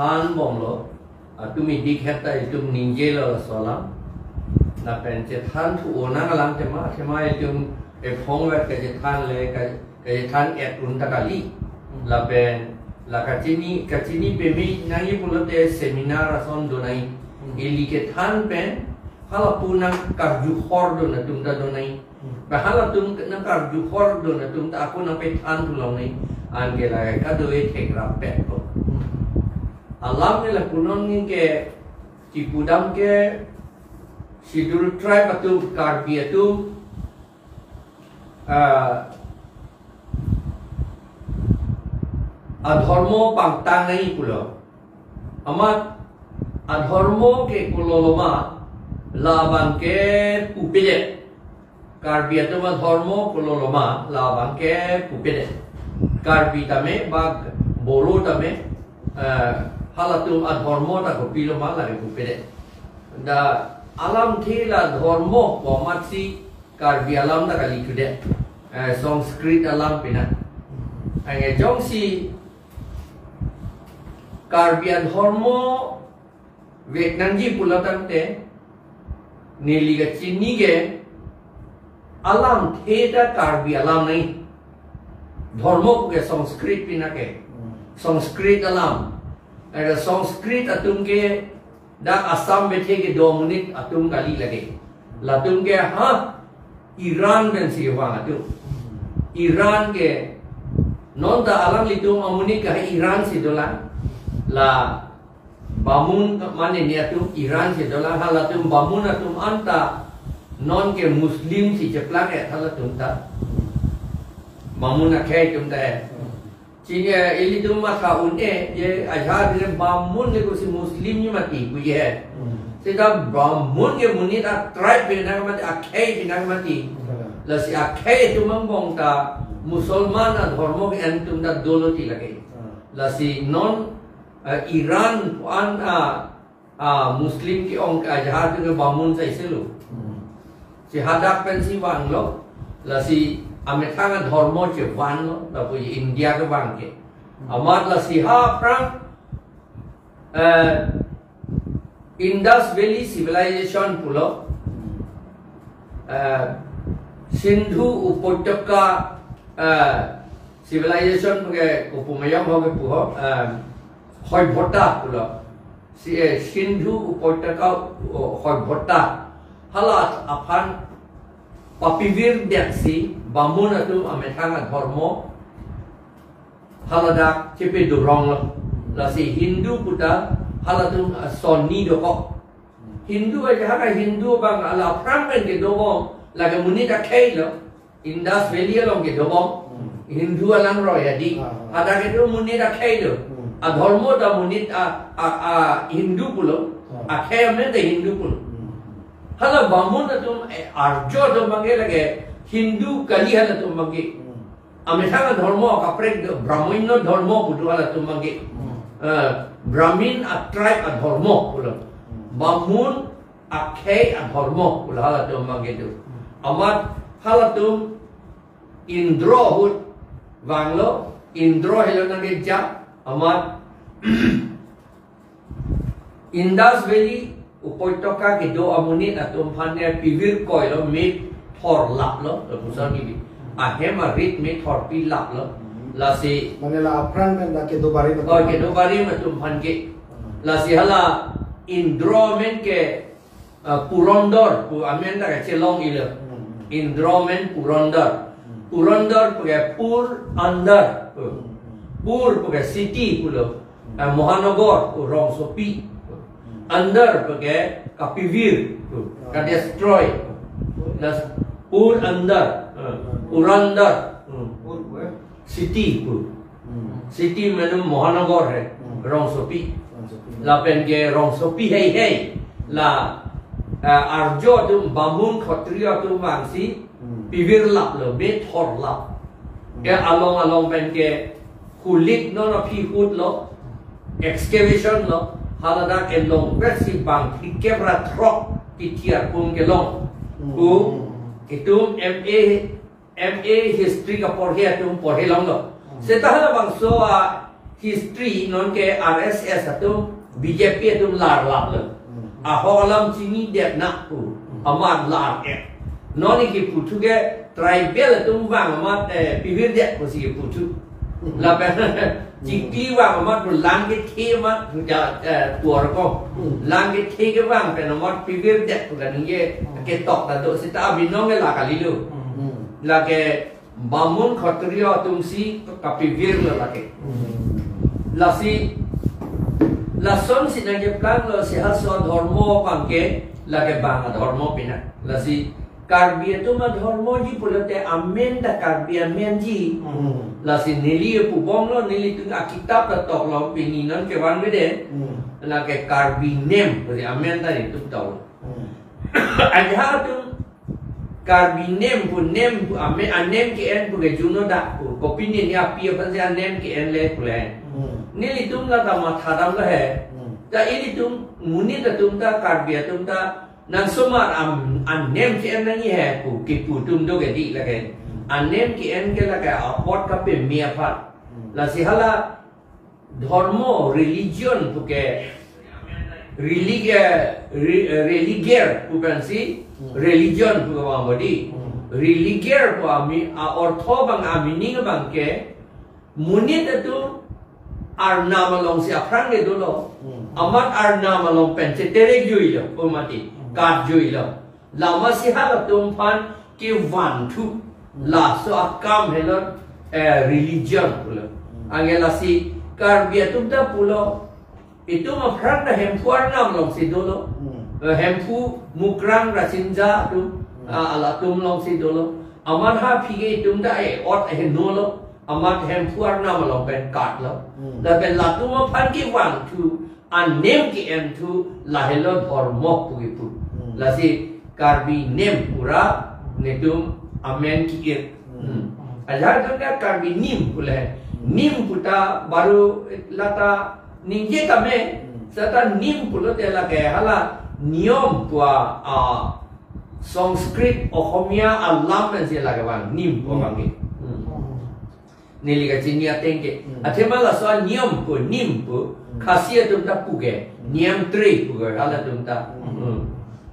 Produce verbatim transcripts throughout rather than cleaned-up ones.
Than bomlo, atum idik heta itum ningjelo laso alam. Lapen chethan thu onang alam tema, tema itum ephong vet kachethan le, ka-, kachethan et un ta kali. Hmm. Lapen la kachini, kachini peme nangji pulote seminar ason do nangji. Hmm. Ili kethan pen, halapu nangkarju hordun atum ta do nangji. Hmm. Ba halatum nangkarju hordun atum ta ako nangpethan thu long nangji. Anke la kado-e thekrap pet ko. Hmm. Alam ke lapu non ke chipudam ke Scheduled Tribe atum, Karbi atum, ah, adhormo pangtang nangji pulo. Amat adhormo ke kololoma, labang ke pupedet. Karbi atum adhormo kololoma, labang ke pupedet. Karbi tame ba Boro tame, eh, halatum adhormo ta kopiloma lake pupedet. Da alamthe la dhormo ko amatsi Karbi alam ta kali thudet. Eh, Sanskrit alam pina. Anke jongsi Karbi adhormo vek nangji pulo tangte, neli kachini ke alamthe ta Karbi alam nangji. Dhormo ke Sanskrit pina ke. Hmm. Sanskrit alam. Ada Sanskrit atum ke dak Assam bethe kedo amonit atum kali lake. Latum ke ha Iran pensi vang atum. Iran ke non ta alanglitum amonit ke Iran si dolang. La Bamun mane ni atum Iran si dolang, halatum Bamun atum anta non ke Muslim si cheplak e halatum ta. Bamun akhei atum ta e. Chini, eh, ilitum matha un-e, je ajat de Bamun le kosi Muslim ni mati pu je. Hmm. Seta Bamun ke monit a tribe pinang mati, akhei pinang mati. Hmm. Lasi akhei atum angbong ta Musalman adhormo ke en atum ta dolo ti lake. Hmm. Lasi non, eh, Iran pu-an, ah, ah, Muslim ke-ong ke ajahar ke Bamun sai selo. Hmm. Si hadak pensi vanglo, lasi amethang adhormo chevanlo, lapu India kevang ke. Hmm. Amat lasi ha aphrang, eh, Indus Valley Civilization pulo, eh, Sindhu Upotaka, eh, Civilization ke kopumayam ho ke puho, eh, Hoibhota pulo. Si, eh, Sindhu Upotaka, oh, Hoibhota. Hala aphan papivirdet si Bamun atum amethang adhormo haladak chepe durong lo. Lasi Hindu puta halatum, ah, sonni dokok. Hindu aja haka Hindu abang ala aphrang pen kedobom, lake monit akhei lo. Indus Valley along kedobom. Hmm. Hindu alang roi adi. Ah, ah. Hadak kedo monit akhei lo. Hmm. Adhormo ta monit a, a, a Hindu pulo. Ah. Akhei amen ta Hindu pulo. Hmm. Hala Bamun atum, eh, Arjo atum abang ke lake Hindu kali halatum abang ke. Hmm. Amethang adhormo kaprek do, Brahmanya dhormo pu do halatum abang ke. Hmm. Eh, Brahmin a tribe adhormo pulo. Hmm. Bamun akhei adhormo pulo halatum abang ke do. Hmm. Amat halatum Indro ahut vanglo, Indro helo nangkeja, amat Indus Valley Upotaka kedo amonit atum aphan ne pivir koilo, me thor laplo, lapuson kibi. Ahem arit me thorpi laplo. Lasi mane la aphrang pen dak kedo barim atum. Oh, kedo barim atum aphan ke. Hmm. Lasi hala Indro amen ke, ah, Purandar pu amen dak kachelong ilo. Hmm. Indro amen Purandar. Hmm. Purandar pu ke pur andar. Hmm. Pur pu ke city pulo. Hmm. Ah, Mahanagar pu rongsopi. Hmm. Andar pu ke kapivir pu, ah, kadestroy. Pur. Las pur andar. Ah, hmm, purandar. Hmm. Pur pu, eh? City pu. Hmm. City mane Mahanagar hai. Hmm. Rongsopi. Rongsopi. Lapen ke rongsopi heihei. La, eh, Arjo atum, Bamun Khatriya atum vangsi, hmm, pivir laplo, me thor lap. Hmm. Ke along along pen ke kulit non aphi hutlo, excavation lo, haladak elong versi bang phlikep ra throk kithi arpum kelong. Hmm. Ku, itum M A M A history kaporhe atum porhe longlo. Hmm. Seta halabangso a history non ke R S S atum B J P atum lar lap lo. Hmm. Ahok alam chinidet na pu. Hmm. Amat lar et. Non ke puthu ke tribal atum vang amat, eh, pivir det pusi puthu. Hmm. Lapen chikli vang amat pu lang kethe amat pu ja, eh, tuar ko. Hmm. Lang kethe kevang pen amat pivir det pu kaningje Hmm. ketok ta do seta abinong ke la kalilo. Hmm. Lake Bamun Khattriya atum si kapivir lo lake. Hmm. Lasi, lason si nangkeplang lo si halaso adhormo abang ke, lake bang adhormo pina. Lasi, Karbi atum adhormoji pulote amen ta Karbi amenji. Hmm. Lasi neli pubom lo, nelitum akitap ta tok lo, pini non kevan bede. Hmm. Lake Karbi nem, pusi amen ta nelitum tok lo. Hmm. Ajahak atum Karbi nem pu, nem pu, ame, anem ke-en pu ke juno dak pu. Kopine ni api aphan si anem ke-en le pu le. Hmm. Nelitum la ta matha dam lo he. Hmm. Ta ilitum monit atum ta, Karbi atum ta, nang somar am, anem ke-en nangji he pu, kipu atum do ke di lake. Hmm. Anem ke-en ke lake apot kapeme aphan. Hmm. Lasi hala dhormo, religion pu ke, relig-, eh, re-, eh, religer pu pensi, Hmm. religion pu ke bang bodi. Hmm. Religer pu ami, a-ortho abang, a-meaning abang ke, monit atum arnam along si aphrang ke dolo. Hmm. Amat arnam along pen cheterek jui lo, pu mati, Hmm. kat jui lo. Lama si halatum aphan kevanthu. Hmm. Laso akam helo, eh, religion pulo. Hmm. Anke lasi Karbi atum ta pulo. Itum aphrang ta Hemphu arnam along si dolo. Hmm. Eh, Hemphu Mukrang Rasinja atum, Hmm. ah, halatum along si dolo. Amat ha aphi ke itum ta e-ot heno lo. Amat Hemphu arnam along pen kat lo. Hmm. Lapen latum aphan kevanthu, anem ke-enthu lahelo dhormo pu kipu. Hmm. Lasi Karbi nem pura netum amen ki-ir. Hmm. Hmm. Ajahak atum ke Karbi nim pu le. Hmm. Nim pu ta baru la ta ningje tame. Hmm. Seta nim pulote lake hala niyom pu a, a, Sanskrit, Ohomia alam pensi lake bang nim pu Hmm. bang ke. Hmm. Hmm. Neli kachini ateng ke. Hmm. Athema laso aniyom pu, nim pu, Hmm. Khasi atum ta pu ke. Hmm. Niyam tre pu ke, halatum ta. Hmm. Hmm.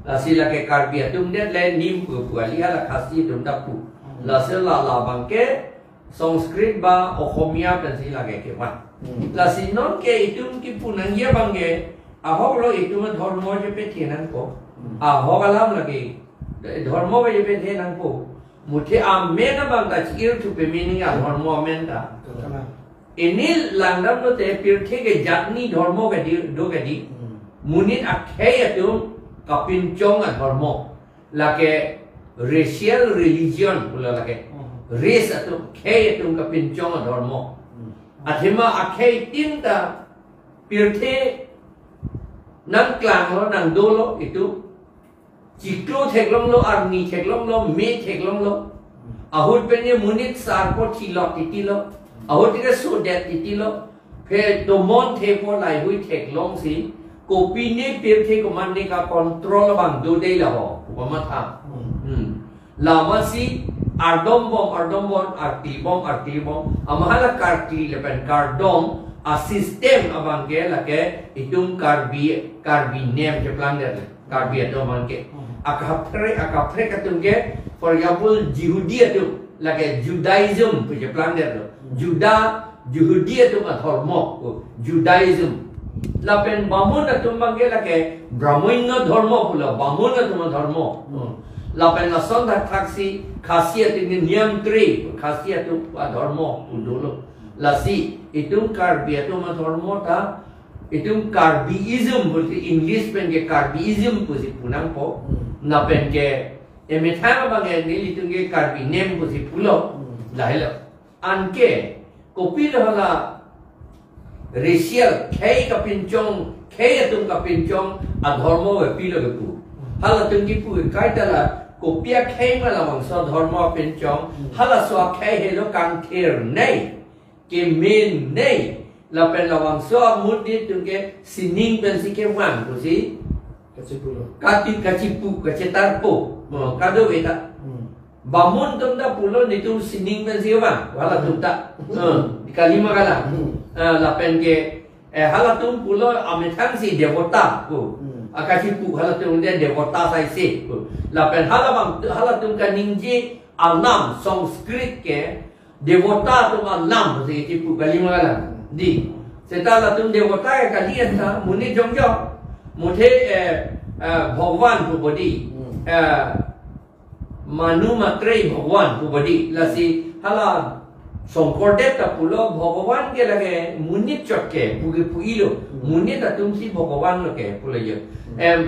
Lasi lake Karbi atum det le nim pu pu kali, hala Khasi atum ta pu. Hmm. Lasi la labang ke Sanskrit ba Ohomia pensi lake kevan. Hmm. Lasi non ke itum kipu nangji abang ke, ahok lo itum adhormo chepethe nangpo. Hmm. Ahok alam lake, dhormo ke chepethe nangpo. Muthe amen abang ta chi-irthu peme nangji adhormo amen ta. Kalang. Pini langdam lote pirthe ke jat ni dhormo ke di, do ke di. Hmm. Monit akhei atum kapinchong adhormo. Lake racial religion pulo lake. Hmm. Race atum, khei atum kapinchong adhormo. Hmm. Athema akhei tin ta pirthe nangklang lo, nangdolo itum. Chiklo theklong lo, arni theklong lo, me theklong lo. Ahut pen ke monit sarpo thilot titi lo. Ahut ke sodet titi lo. Phe tomon thepo laheihui theklong si. Kopine pirthe komatne ka-control abang do dei la ho. Komat ha. Hmm. Hmm. Lama si ardom bom, ardom bom, arkli bom, arkli bom. Amat hala karkli lapen kardom a-system abang ke lake itum Karbi, Karbi nem cheplang det le. Karbi atum abang ke. Hmm. Akaprek, akaprek atum ke, for example, Jihudi atum, lake Judaism pu cheplang det lo. Hmm. Juda, Jihudi atum adhormo, Judaism. Lapen Bamun atum abang ke lake Brahmanya dhormo pulo, Bamun atum adhormo. Hmm. Lapen lason thakthak si Khasi atum ke Niyam Tre, Khasi atum adhormo pu dolo. Lasi, itum Karbi atum adhormo ta, itum Karbiism, berarti English pen ke Karbiism pusi pu nangpo. Hmm. Lapen ke emethang abang ke nelitum ke Karbi nem pusi pulo. Hmm. Lahelo. Anke, kopilo hala racial, khei kapinchong, khei atum kapinchong adhormo ke pilo kepu. Hmm. Halatum kipu kaita la, kopi akhei ma labangso adhormo kapinchong, Hmm. halaso akhei helo kangthir nei. Kemen nei, lapen labangso amonit atum ke sining pensi kevang pusi. Kachipulo. Kati kachipu, kachetarpo. Mo, kadokave ta. Hmm. Bamun atum ta pulo netum sining pensi vang, halatum ta. Hmm. Eh, kali ma kalang. Hmm. Eh, lapen ke, eh, halatum pulo amethang si devota pu. Hmm. Akachipu halatum de devota sai si pu. Lapen halabang, halatum kaningje anam Sanskrit ke devota atum anam si chipu, kali ma kalang. Dei. Seta latum devota ke kali anta, monit jongjong. Muthe, eh, eh, Bhagwan pu bodi. Hmm. Eh, Manu Maitrey Bhagwan pu bodi. Lasi hala Shonkordev ta pulo Bhagwan ke lake monit chot ke pu ke pu-ilo. Hmm. Monit atum si Bhagwan lo ke pulo yo. Hmm. Em,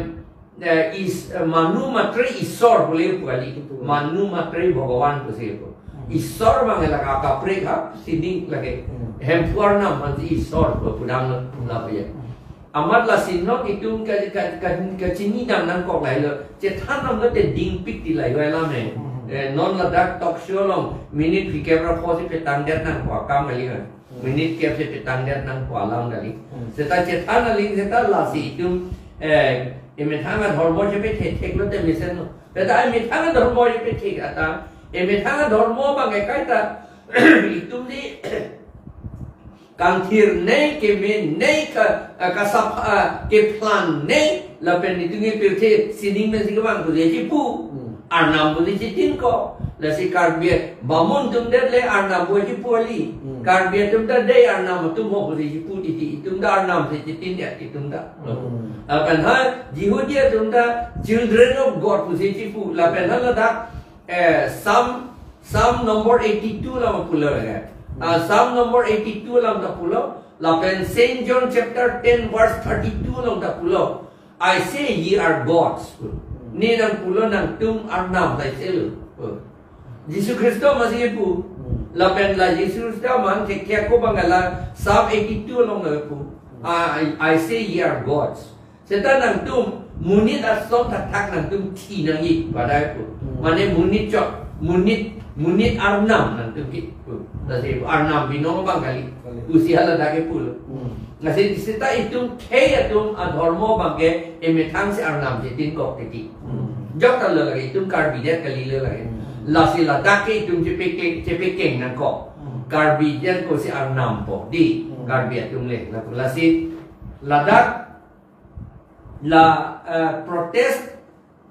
eh, is, eh, Manu Maitrey Isor pulo pu kali. Pu. Manu Maitrey Bhagwan pusi pu. Hmm. Isor abang lake kaprek ha, sining lake. Hmm. Hemphu arnam aphan si Isor pu pudamlo, hmm, lapu ya. Hmm. Amat lasi non itum ka, ka, ka, kachinidam nangkok lahelo. Chethan damlote dingpik ti lahelo alam he. Hmm. Eh, non ladak talk show along minute phlikep ra pho si petangdet nangpo akam kali kan. Hmm. Minute kep si petangdet nangpo alam kali. Hmm. Seta chethan aling seta lasi itum, eh, emethang adhormo chepethektheklote mesenlo. Seta emethang adhormo chepethek ata, emethang adhormo abang ke kaita itum di kangthir nei, keme nei, ka, eh, kasap, eh, keplang nei, lapen itum ke pirthe sining pensi kevang pusi chipu. Hmm. Arnam pusi chitin ko. Lasi Karbi bamun atum det le arnam pusi chipu kali. Hmm. Karbi atum ta dei arnam atum ho pusi chipu titi. Itum ta arnam si chitin ya itum ta. Hmm. Lapen ha Jihudi atum ta children of God pusi chipu. Lapen ha ladak, eh, Psalm, Psalm number eighty-two along pulo lake. Ah, Psalm number eighty-two along ta pulo. Lapen Saint John chapter ten verse thirty-two along ta pulo. "I say ye are gods." Ne nangpulo nangtum arnam sai selo. Jisu Khristo masi pu. Lapen la Jisu Khristo mang thekthe ako abang la Psalm eighty-two along la pu. "I, I say ye are gods." Seta nangtum monit ason thakthak nangtum thi nangji padai pu. Hmm. Mane monit chot, monit, monit arnam nangtum ke pu. Lasi arnam binong abang kali. Kali. Pusi haladak ke pulo. Hmm. Lasi seta itum khei atum adhormo abang ke emethang si arnam si tin kok titi. Hmm. Jok ta lo lake itum Karbi det kali lo lake. Hmm. Lasi ladak ke itum chepekeng, chepekeng nangkok. Hmm. Karbi det ko si arnam po. Dei, hmm, Karbi atum le. Lapu lasi ladak la, eh, protest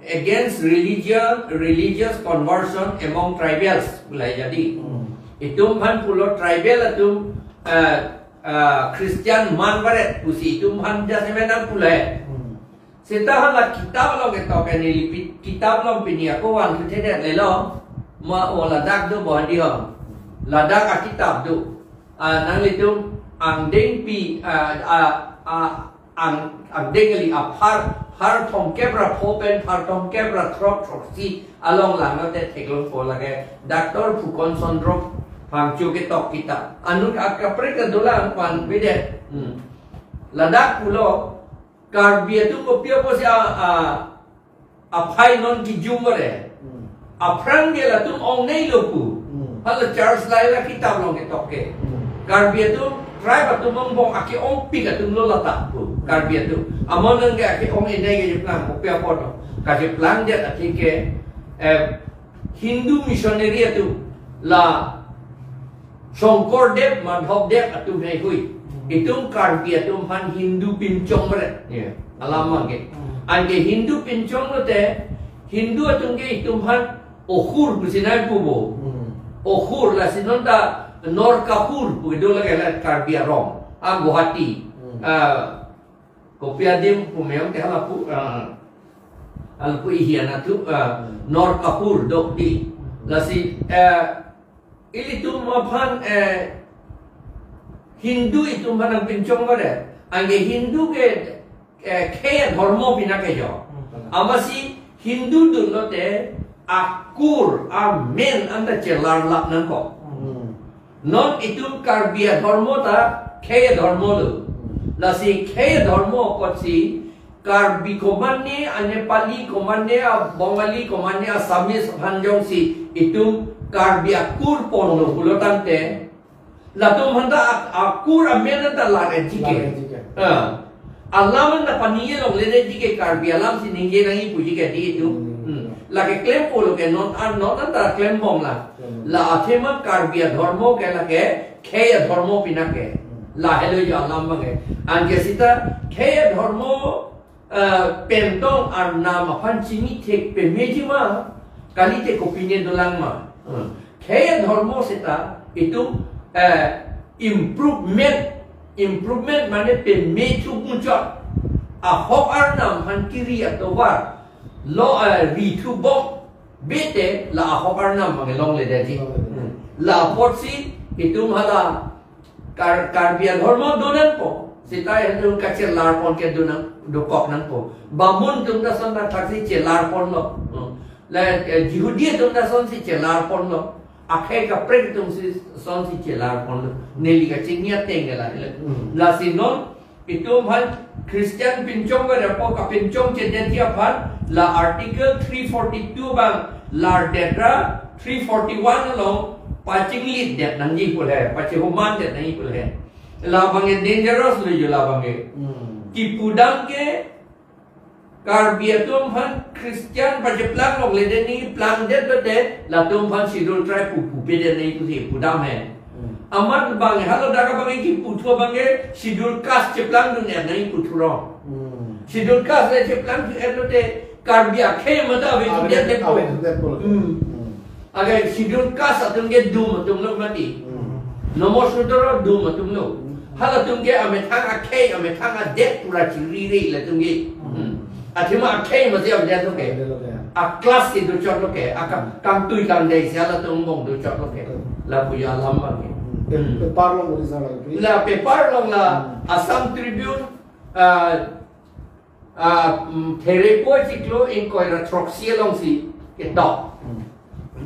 against religion, religious conversion among tribals, pulai jadi. Hmm. Itum aphan pulo tribal atum, eh, eh, Christian man varet pusi itum aphan jasemen nangpulai. Hmm. Seta hala kitab along ketok ke neli pi-, kitab along pini ako van kethedet lelo. Ma o ladak do bohadi hong. Ladak akitab do. Ah, nanglitum angdengpi, ah, ah, ah, ang, angdeng kali aphar, phar thomkep ra pho pen phar thomkep ra throk throksi along langlote theklongpo lake Doctor Phukan Chandra Phangcho ketok kitab. Anut akaprek kedolang pan bede. Hmm. Ladak pulo Karbi atum kopi apotsi a, a, aphai non kijum vare. Hmm. Aphrang ke latum ong nei lo pu. Hmm. Hala Charles Lai la kitab along ketok ke. Hmm. Karbi atum, tribe atum angbong ake-ongpik atum lo lata pu. Karbi atum. Amo nang ke ake-ong-e nei kacheplang, kopi apot. Kacheplang det athe ke, eh, Hindu missionary atum la Shonkordev, Madhavdev atum heihui. Hmm. Itum Karbi atum aphan Hindu pinchong meret. Ya, alam abang ke. Hmm. Anke Hindu pinchong lote, Hindu atum ke itum aphan Ohur pusi nangpu bo. Hmm. Ohur lasi non ta Norkahur pu kedo lake la Karbi arong. Ah, Guwahati. Hmm. Ah, kopi adim pu meyong ke halapu, ah, halapu ihi anathu, ah, hmm, Norkahur do dei. Hmm. Lasi, eh, ilitum aphan, eh, Hindu itum aphan nangpinchong vare. Anke Hindu ke, eh, khei adhormo pina ke jo. Hmm. Amatsi Hindu dunlote akur, amen anta chelarlap nangkok. Hmm. Non itum Karbi adhormo ta khei adhormo lo. Hmm. Lasi khei adhormo apotsi Karbi komane, a Nepali komane, a Bengali komane, a Assamese aphan jongsi itum Karbi akur ponlo pulo tangte, latum aphan ta a-, akur amen ta lar-etji ke. Lar-etji ke. Ah. Alam ta paningje longledetji ke, Karbi alam si ningje nangji puji ke dei itum. Hmm. Lake klempo lo ke non an non an ta klembom la. Hmm. La athema Karbi adhormo ke lake khei adhormo pinake. Hmm. Lahelo jo alam abang ke. Anke seta khei adhormo, eh, pentong arnam aphan chini thek pemejima kalite kopine dolang ma. Hmm. Khei adhormo seta itum, eh, improvement, improvement mane peme thu muchot. Ahok arnam aphan kiri atovar lo, eh, ri thu bom bete la ahok arnam abang longledetji. Longledetji. Hmm. La apotsi itum hala Kar-, Karbi adhormo do nangpo. Seta itum kachelarpon ke do nang, dokok nangpo. Bamun atum ta son ta thaksi chelarponlo. Hmm. La, eh, Jihudi atum ta sonsi chelarponlo. Akhei kaprek atum si sonsi chelarponlo. Neli kachingni ateng ke la, la. Hmm. Lasi non itum aphan Christian pinchong ke repo kapinchongchedetji aphan la Article three forty-two abang lardetra three forty-one along pachinglitdet nangji pu he, pachihumandet nangji pu he. Labang ke dangerous lo jo labang ke. Hmm. Kipudam ke Karbi atum aphan Christian pacheplang longledet nangji, plangdet lote latum aphan Scheduled Tribe pu pupedet nangji pusi pudam he. Hmm. Amat abang halo dak abang kiputhu abang ke Scheduled Caste cheplangdun-et nangji puthu rong. Hmm. Scheduled Caste le cheplangdun-et lote Karbi akhei mata ave, ave, tudet le ave, po. Tudet po. Hmm. Hmm. Ake Scheduled Caste atum ke dum atum lo mati. Hmm. Nomo Shudra dum atum lo. Hmm. Halatum ke amethang akhei, amethang adet pura chirire latum ke. Hmm. Hmm. Athema akhei masi avedet lo ke. Avedet lo ke. A class si dochot lo ke. Aka kangtui kangdei si halatum angbong dochot lo ke. Hmm. Lapu jo alam abang ke. Hmm. Pe-, hmm. Paper along ri sa lagi. La paper along la, hmm, Assam Tribune, ah, ah, mm, Therepo chiklo ingkoi ra throksi alongsi ketok. Hmm.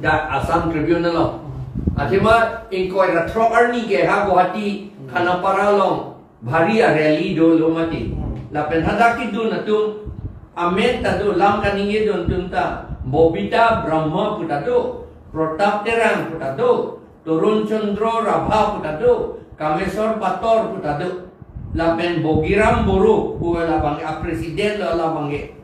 Dak Assam Tribune along. Hmm. Athema ingkoi ra throk arni ke ha Guwahati, hmm, Khanapara along bhari a rally dolo mati. Hmm. Lapen hadak kedun atum amen ta do, lam kaningjedun atum ta Bobita Brahma pu ta do, Pratap Terang pu ta do, Torun Chandra Rabha pu ta do, Kameswar Pator pu ta do, lapen Bogiram Boro pu labang a president lo labang ke.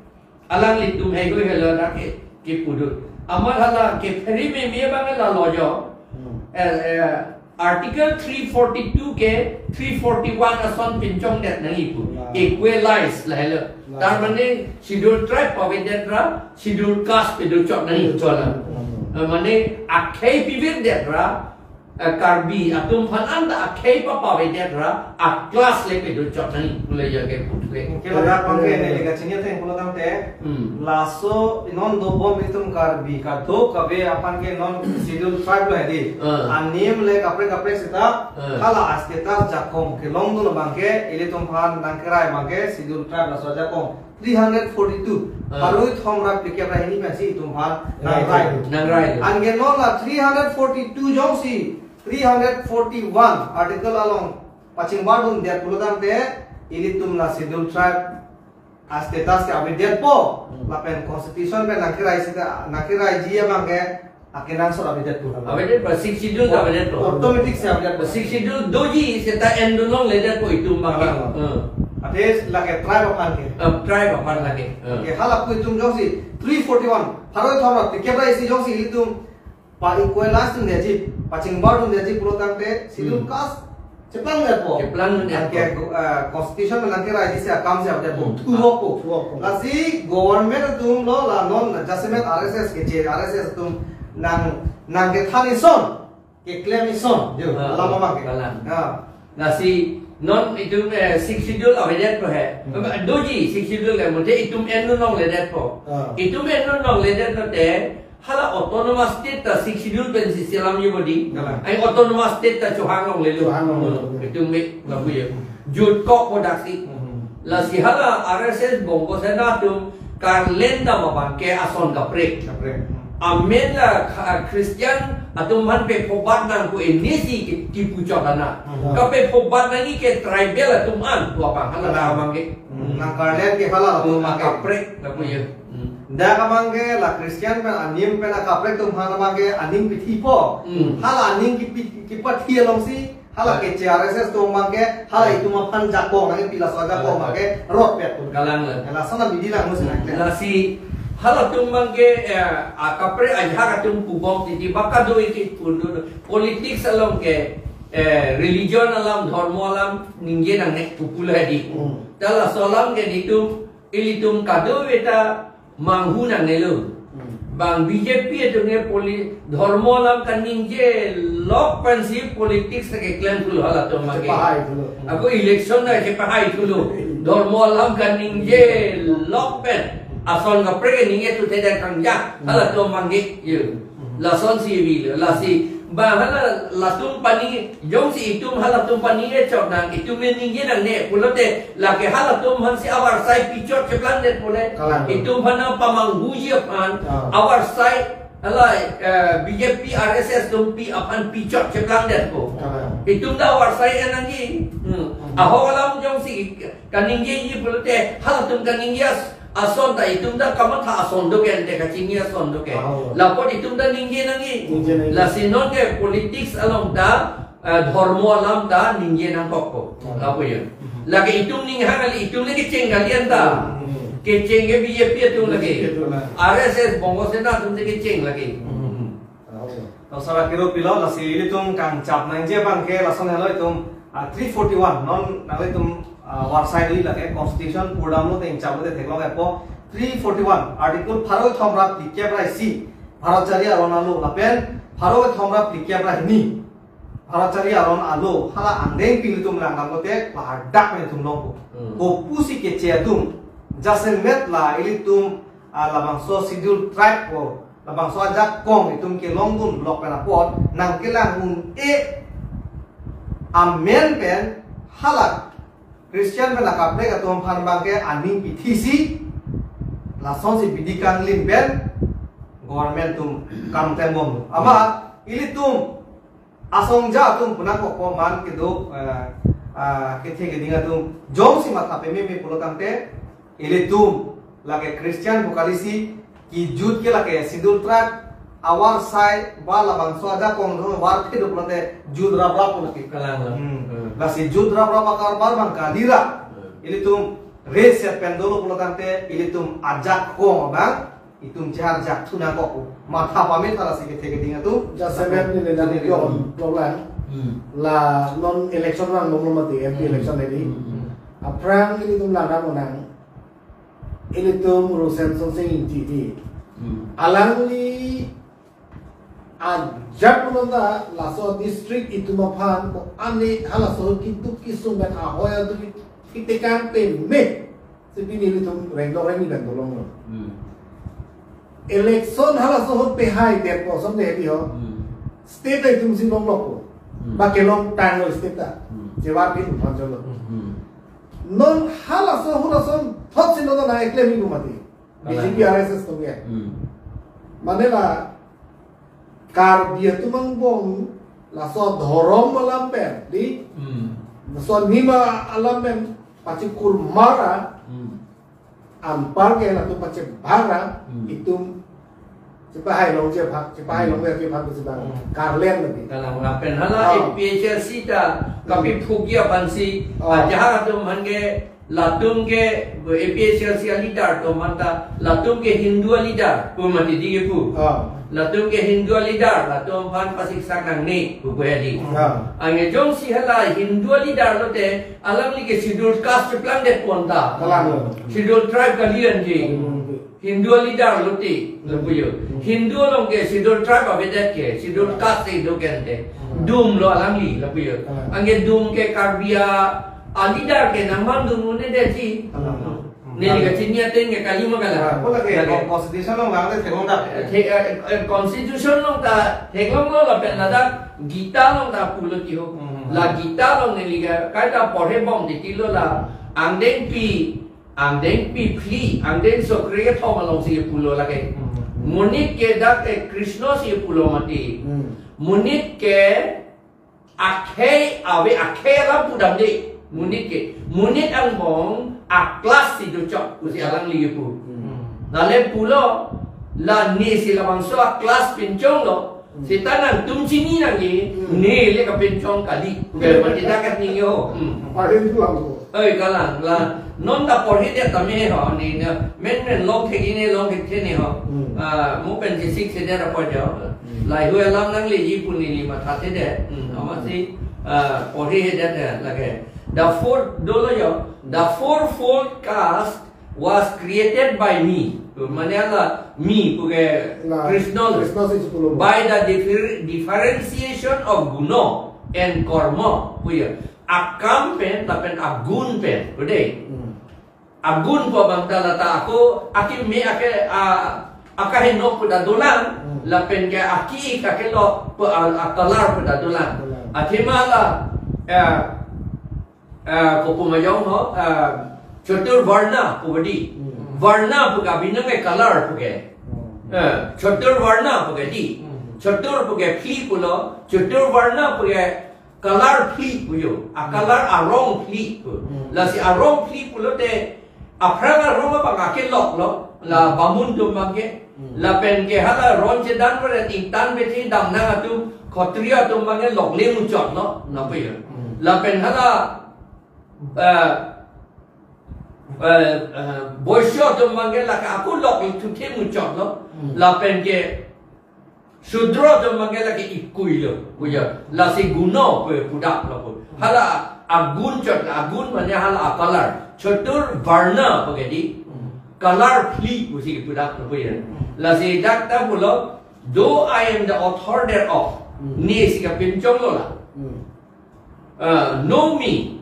Alanglitum hegoi helo dak ke, kepu do. Amat hala kephere meme abang la lo jo. Hmm. Eh, eh, Article three forty-two ke three forty-one ason pinchongdet nangji pu. Nah. Equalize lahelo. Nah. Tar mane Scheduled Tribe pavedet ra, Scheduled Caste pedochot nangji pu la. Hmm. Eh, mane akhei pivirdet ra, eh, Karbi atum aphan anta akhei papavedet ra, a class le pedochot nangji pu le jo keputhu ke. Ke ladak abang ke neli kachingni ateng pulo tangte. Hmm. Laso non dobom itum Karbi kadokave aphan ke non Scheduled Tribe lo hedi. Hmm. Anim le kaprek kaprek seta, hmm, hala a status jakong kelongdun abang ke ilitum aphan nangkerai abang ke Scheduled Tribe laso ajakong three hundred forty-two. Ah. Pharo kethom ra phlikep ra hini pensi itum aphan nangrai. Nangrai. Anke non la three hundred forty-two jongsi three hundred forty-one article along pachingbardundet pulo tangte ilitum la Scheduled Tribe a status ke avedetpo. Hmm. Lapen constitution pen nangkerai seta, nangkeraiji abang ke akenangsot avedetpo. Avedetpo, Sixth Schedule ta avedetpo. Automatic si avedetpo. Sixth Schedule doji seta endun longledetpo itum abang ke. Abang. Hmm. Ate lake tribe aphan ke. Eh, tribe aphan lake. Hmm. Ke halapu itum jongsi three forty-one, pharo kethom ra phlikep ra isi jongsi itum pa-equalize dundetji, pachingbardundetji pulo tangte Scheduled, hmm, Caste cheplangdetpo. Cheplangdetpo. Anke, eh, constitution pen nangkeraiji si akam si avedetpo. Hmm. Thuvokpo. Thuvokpo. Lasi government atum lo la non jasemet R S S keche R S S atum nang, nangkethan ison, keklem ison jo. Ah, alam abang ke. Alam. Ah. Lasi non itum, eh, Sixth Schedule avedetpo he. Hmm. Doji Sixth Schedule le mate itum endun longledetpo. Ah. Itum endun longledetpo te hala autonomous state ta Sixth Schedule pensi selamji bodi. Kalang. Ai autonomous state ta chohang longlelo. Chohang longlelo. Hmm. Itum me lapu jo. Jutkokpo daksi. Hmm. Lasi hala R S S Bongo Sena atum karlendam abang ke ason kaprek. Kaprek. Amen la kha-, Christian atum aphan pephobat nangpo inisi ki-, kipuchot ana. Hmm. Kapephobat nangji ke tribal atum an pu abang hala, kalang, abang ke. Hmm. Nangkarlen ke hala atum, hmm, abang ke. Kaprek lapu jo. Hmm. Dak abang ke la Christian pen anim pen akaprek atum aphan abang ke aning pithipo. Hmm. Hala aning kipi-, kipathi alongsi hala, ah, keche R S S atum abang ke hala, ah, itum aphan jakong nangkepi laso ajakong, ah, abang ke rotpet pu. Kalang le. Lason abidi lang musi, hmm, nangkle. Lasi Halatum abangke, eh, akaprek ajahak atum pubom titi ba kado-i ke pu do. Politics along ke, eh, religion alam, dhormo alam ningje nangne popular di. Hmm. Ta laso alam ke nelitum, ilitum kadokave ta manghu nangnelo. Hmm. Bang B J P atum ke poli-, dhormo alam kaningje lok pensi politics ta keklem thulo halatum abangke. Kepahai thulo. Ako election ta kepahai thulo. Dhormo alam kaningje lok pen. Ason kaprek ningje tu theda kangja. Hmm. Halatum abangke. Yo. Hmm. Lasonsi vilo. Lasi. Ba hala latum pani, jongsi itum halatum pani e chok nang, itum ne ningje nangne pulote, lake halatum aphansi avarsai pichot cheplang det pule. Kalang. Itum aphan pamanghuji aphan, Ah. avarsai, hala, eh, B J P, R S S atum pi aphan pichot cheplang det po. Kalang. Itum ta avarsai en nangji. Hmm. Hmm. Ahok alam jongsi kaningjeji pulote, halatum kaningje as-, ason ta itum ta kamatha ason do ke ante kachini ason do ke. Oh. Lapu itum ta ningje nangji. Ningje nangji. Lasi non ke politics along ta, eh, dhormo alam ta ningje nangkokpo. Oh. Lapu ya. Mhm. Lake itum ninghang kali, itum le kecheng kali anta. Mhm. Kecheng ke B J P atum lake. B J P atum lake. R S S Bongo Sena atum le kecheng lake. Mhm. Oh. Laso akiro pilo, lasi ilitum kangchap nangji abangke lason helo itum, ah, three forty-one, non nanglitum, ah, avarsai do lake constitution purdamlo te ingchaplo te theklong epo three forty-one, article pharo kethom ra phlikep ra isi, Bharat chari aron alo, lapen pharo kethom ra phlikep ra hini, Bharat chari aron alo, hala angdengpi ilitum langdamlo te ladak pen itum longpo. Hmm. Kopusi keche atum, jasemet la ilitum, ah, labangso schedule tribe ko, labangso ajakong itum kelongdun lok pen apot, nangkelang un-e amen pen hala Christian pen akaprek atum aphan abangke aning pithisi, lasonsi bidi kanglim pen government atum kam klembom. Amat ilitum asongja atum pu nangkokpo man kedo, eh, ah, kethe keding atum jongsi matha pememe pulo tangte, ilitum lake Christian pu kalisi, kejut ke lake schedule tribe avarsai ba labangso ajakong atum avarphe do pulote jut raprap pu lake. Kalang, kalang. Hmm. Hmm. Lasi jut raprap akarbar abang kalira. Hmm. Ilitum raise pen dolo pulo tangte ilitum ajakong abang itum chehar jak thu nangkok, matha pame thala si kethe keding atum. Jasemet neli nang Neli yon, yon. Problem. Hmm. La non election vangdamlo mati, M P Hmm. election hedi. Hmm. Aphrang ilitum langdam nang. Ilitum Rosen Sonsing Ingti di. Hmm. Alangli ajak punon ta laso district itum aphan ko ane halaso kitu kisung pen ahoi adu kitekang peme. Si pini ilitum rengdok rengni pen tolonglo. Hmm. Election halaso ahut pehai det po som de di ho. Hmm. State itum si longlokpo. Hmm. Ba kelongtanglo state ta. Hmm. Chevar pin phan jolo. Hmm. Non halaso ahut ason thot si non na eklem ibu mati. B J P Kalang. R S S atum ke. Hmm. Mane la Karbi atum angbong laso dhorom alam pen, di? Hmm. Laso nima alam pen pachikur mara, Hmm. anpar ke latum pachebara, Hmm. itum chepahai longji aphan, chepahai Hmm. longji aphan tu sedang Hmm. karlen lagi. Kalang lapen hala Ah. A P H L C ta Hmm. kapiphukji aphansi, Ah. ajahak atum aphan ke latum ke A P H L C aleader atum aphan ta, latum ke Hindu aleader pu mati di ke pu. Ah. Latum ke Hindu aleader, latum aphan pasiksak nangne pu pu di. Ah. Anke jongsi hala Hindu aleader lote, alangli ke schedule caste cheplang det pon ta. Kalang. Schedule tribe kali anji. Hmm. Hindu aleader lote, lapu yo. Hmm. Hindu along ke schedule tribe avedet ke, schedule caste si do ke ante. Hmm. Dum lo alangli, lapu yo. Hmm. Anke dum ke Karbi a, aleader ke nangman dum un-e detji. Hmm. Neli kachini ateng ke kali ma kalang. Ah, ko lake, Lake. Constitution along lang te theklong ta. Eh, the-, eh, eh, constitution along ta theklonglo lapen ladak Gita along ta pulo ti ho. Hmm. La Gita along neli ke kaita porhebom titilo la angdengpi Angdengpi phli, angdengso kre-kethom alongsi pulo lake. Hmm. Monit ke dak ke Krishna si pulo mati. Hmm. Monit ke akhei ave, akhei alam pudamde. Monit ke, monit angbong a-class si dochok pusi alangli pu. Hmm. Lale pulo, la nesi labangso a-class pinchonglo. Hmm. Seta nangtum chini nangji, Hmm. neli kapinchong kali. Pu ke mati dak ke ningyo. Hmm. Parin pulang ko. Oi, kalang la, non ta porhi det tame ho, ne ne, men men long thek ne, long thek ne ho. Hmm. Ah, mo pen chesik se det apo jo. Hmm. Lahei alam nangleji pu neli matha thedet. Hmm, amatsi, ah, porhi he det lake. The four, dolo jo, the fourfold caste was created by me. Mane la me puke la, Krishna lo. Krishna si chiklo. By the differ-, differentiation of guna and karma, pu jo. Akam pen lapen agun pen, pu dei. Hmm. Agun pu abang ta la ta ako, akeme ake, a, akaheno pu ta dolang, hmm, lapen ke aki-ik akelok pu a, a color pu ta dolang. Dolang. Athema la, eh, eh, kopu majong ho, eh, chatur varna pu di. Hmm. Varna pu ka binong e color puke. Hmm. Eh, chatur varna puke di. Hmm. Chatur puke phli pulo, chatur varna puke color phli pu jo. A color arong phli pu. Hmm. Lasi arong phli pulote aphrang arong abang akelok lo. La bamun atum abangke. Hmm. Lapen ke hala ron chedan pare ingtan beti damnang atum, khotriya atum abangke lokle muchot lo. Lapu jo. Hmm. Lapen hala, eh, eh, eh, boisyo atum abangke lake ako lokle thuthe muchot lo. Hmm. Lapen ke Sudro atum abangke lake ikui lo, pu jo. Lasi guna pu pudam lo pu. Hala agun chot, agun mane hala a color. Chatur varna puke di. Hmm. Color phli pusi pudam lo pu jo. Hmm. Lasi dak ta pulo, though I am the author thereof. Hmm. Ne si kapinchong lo la. Hmm. Uh, know me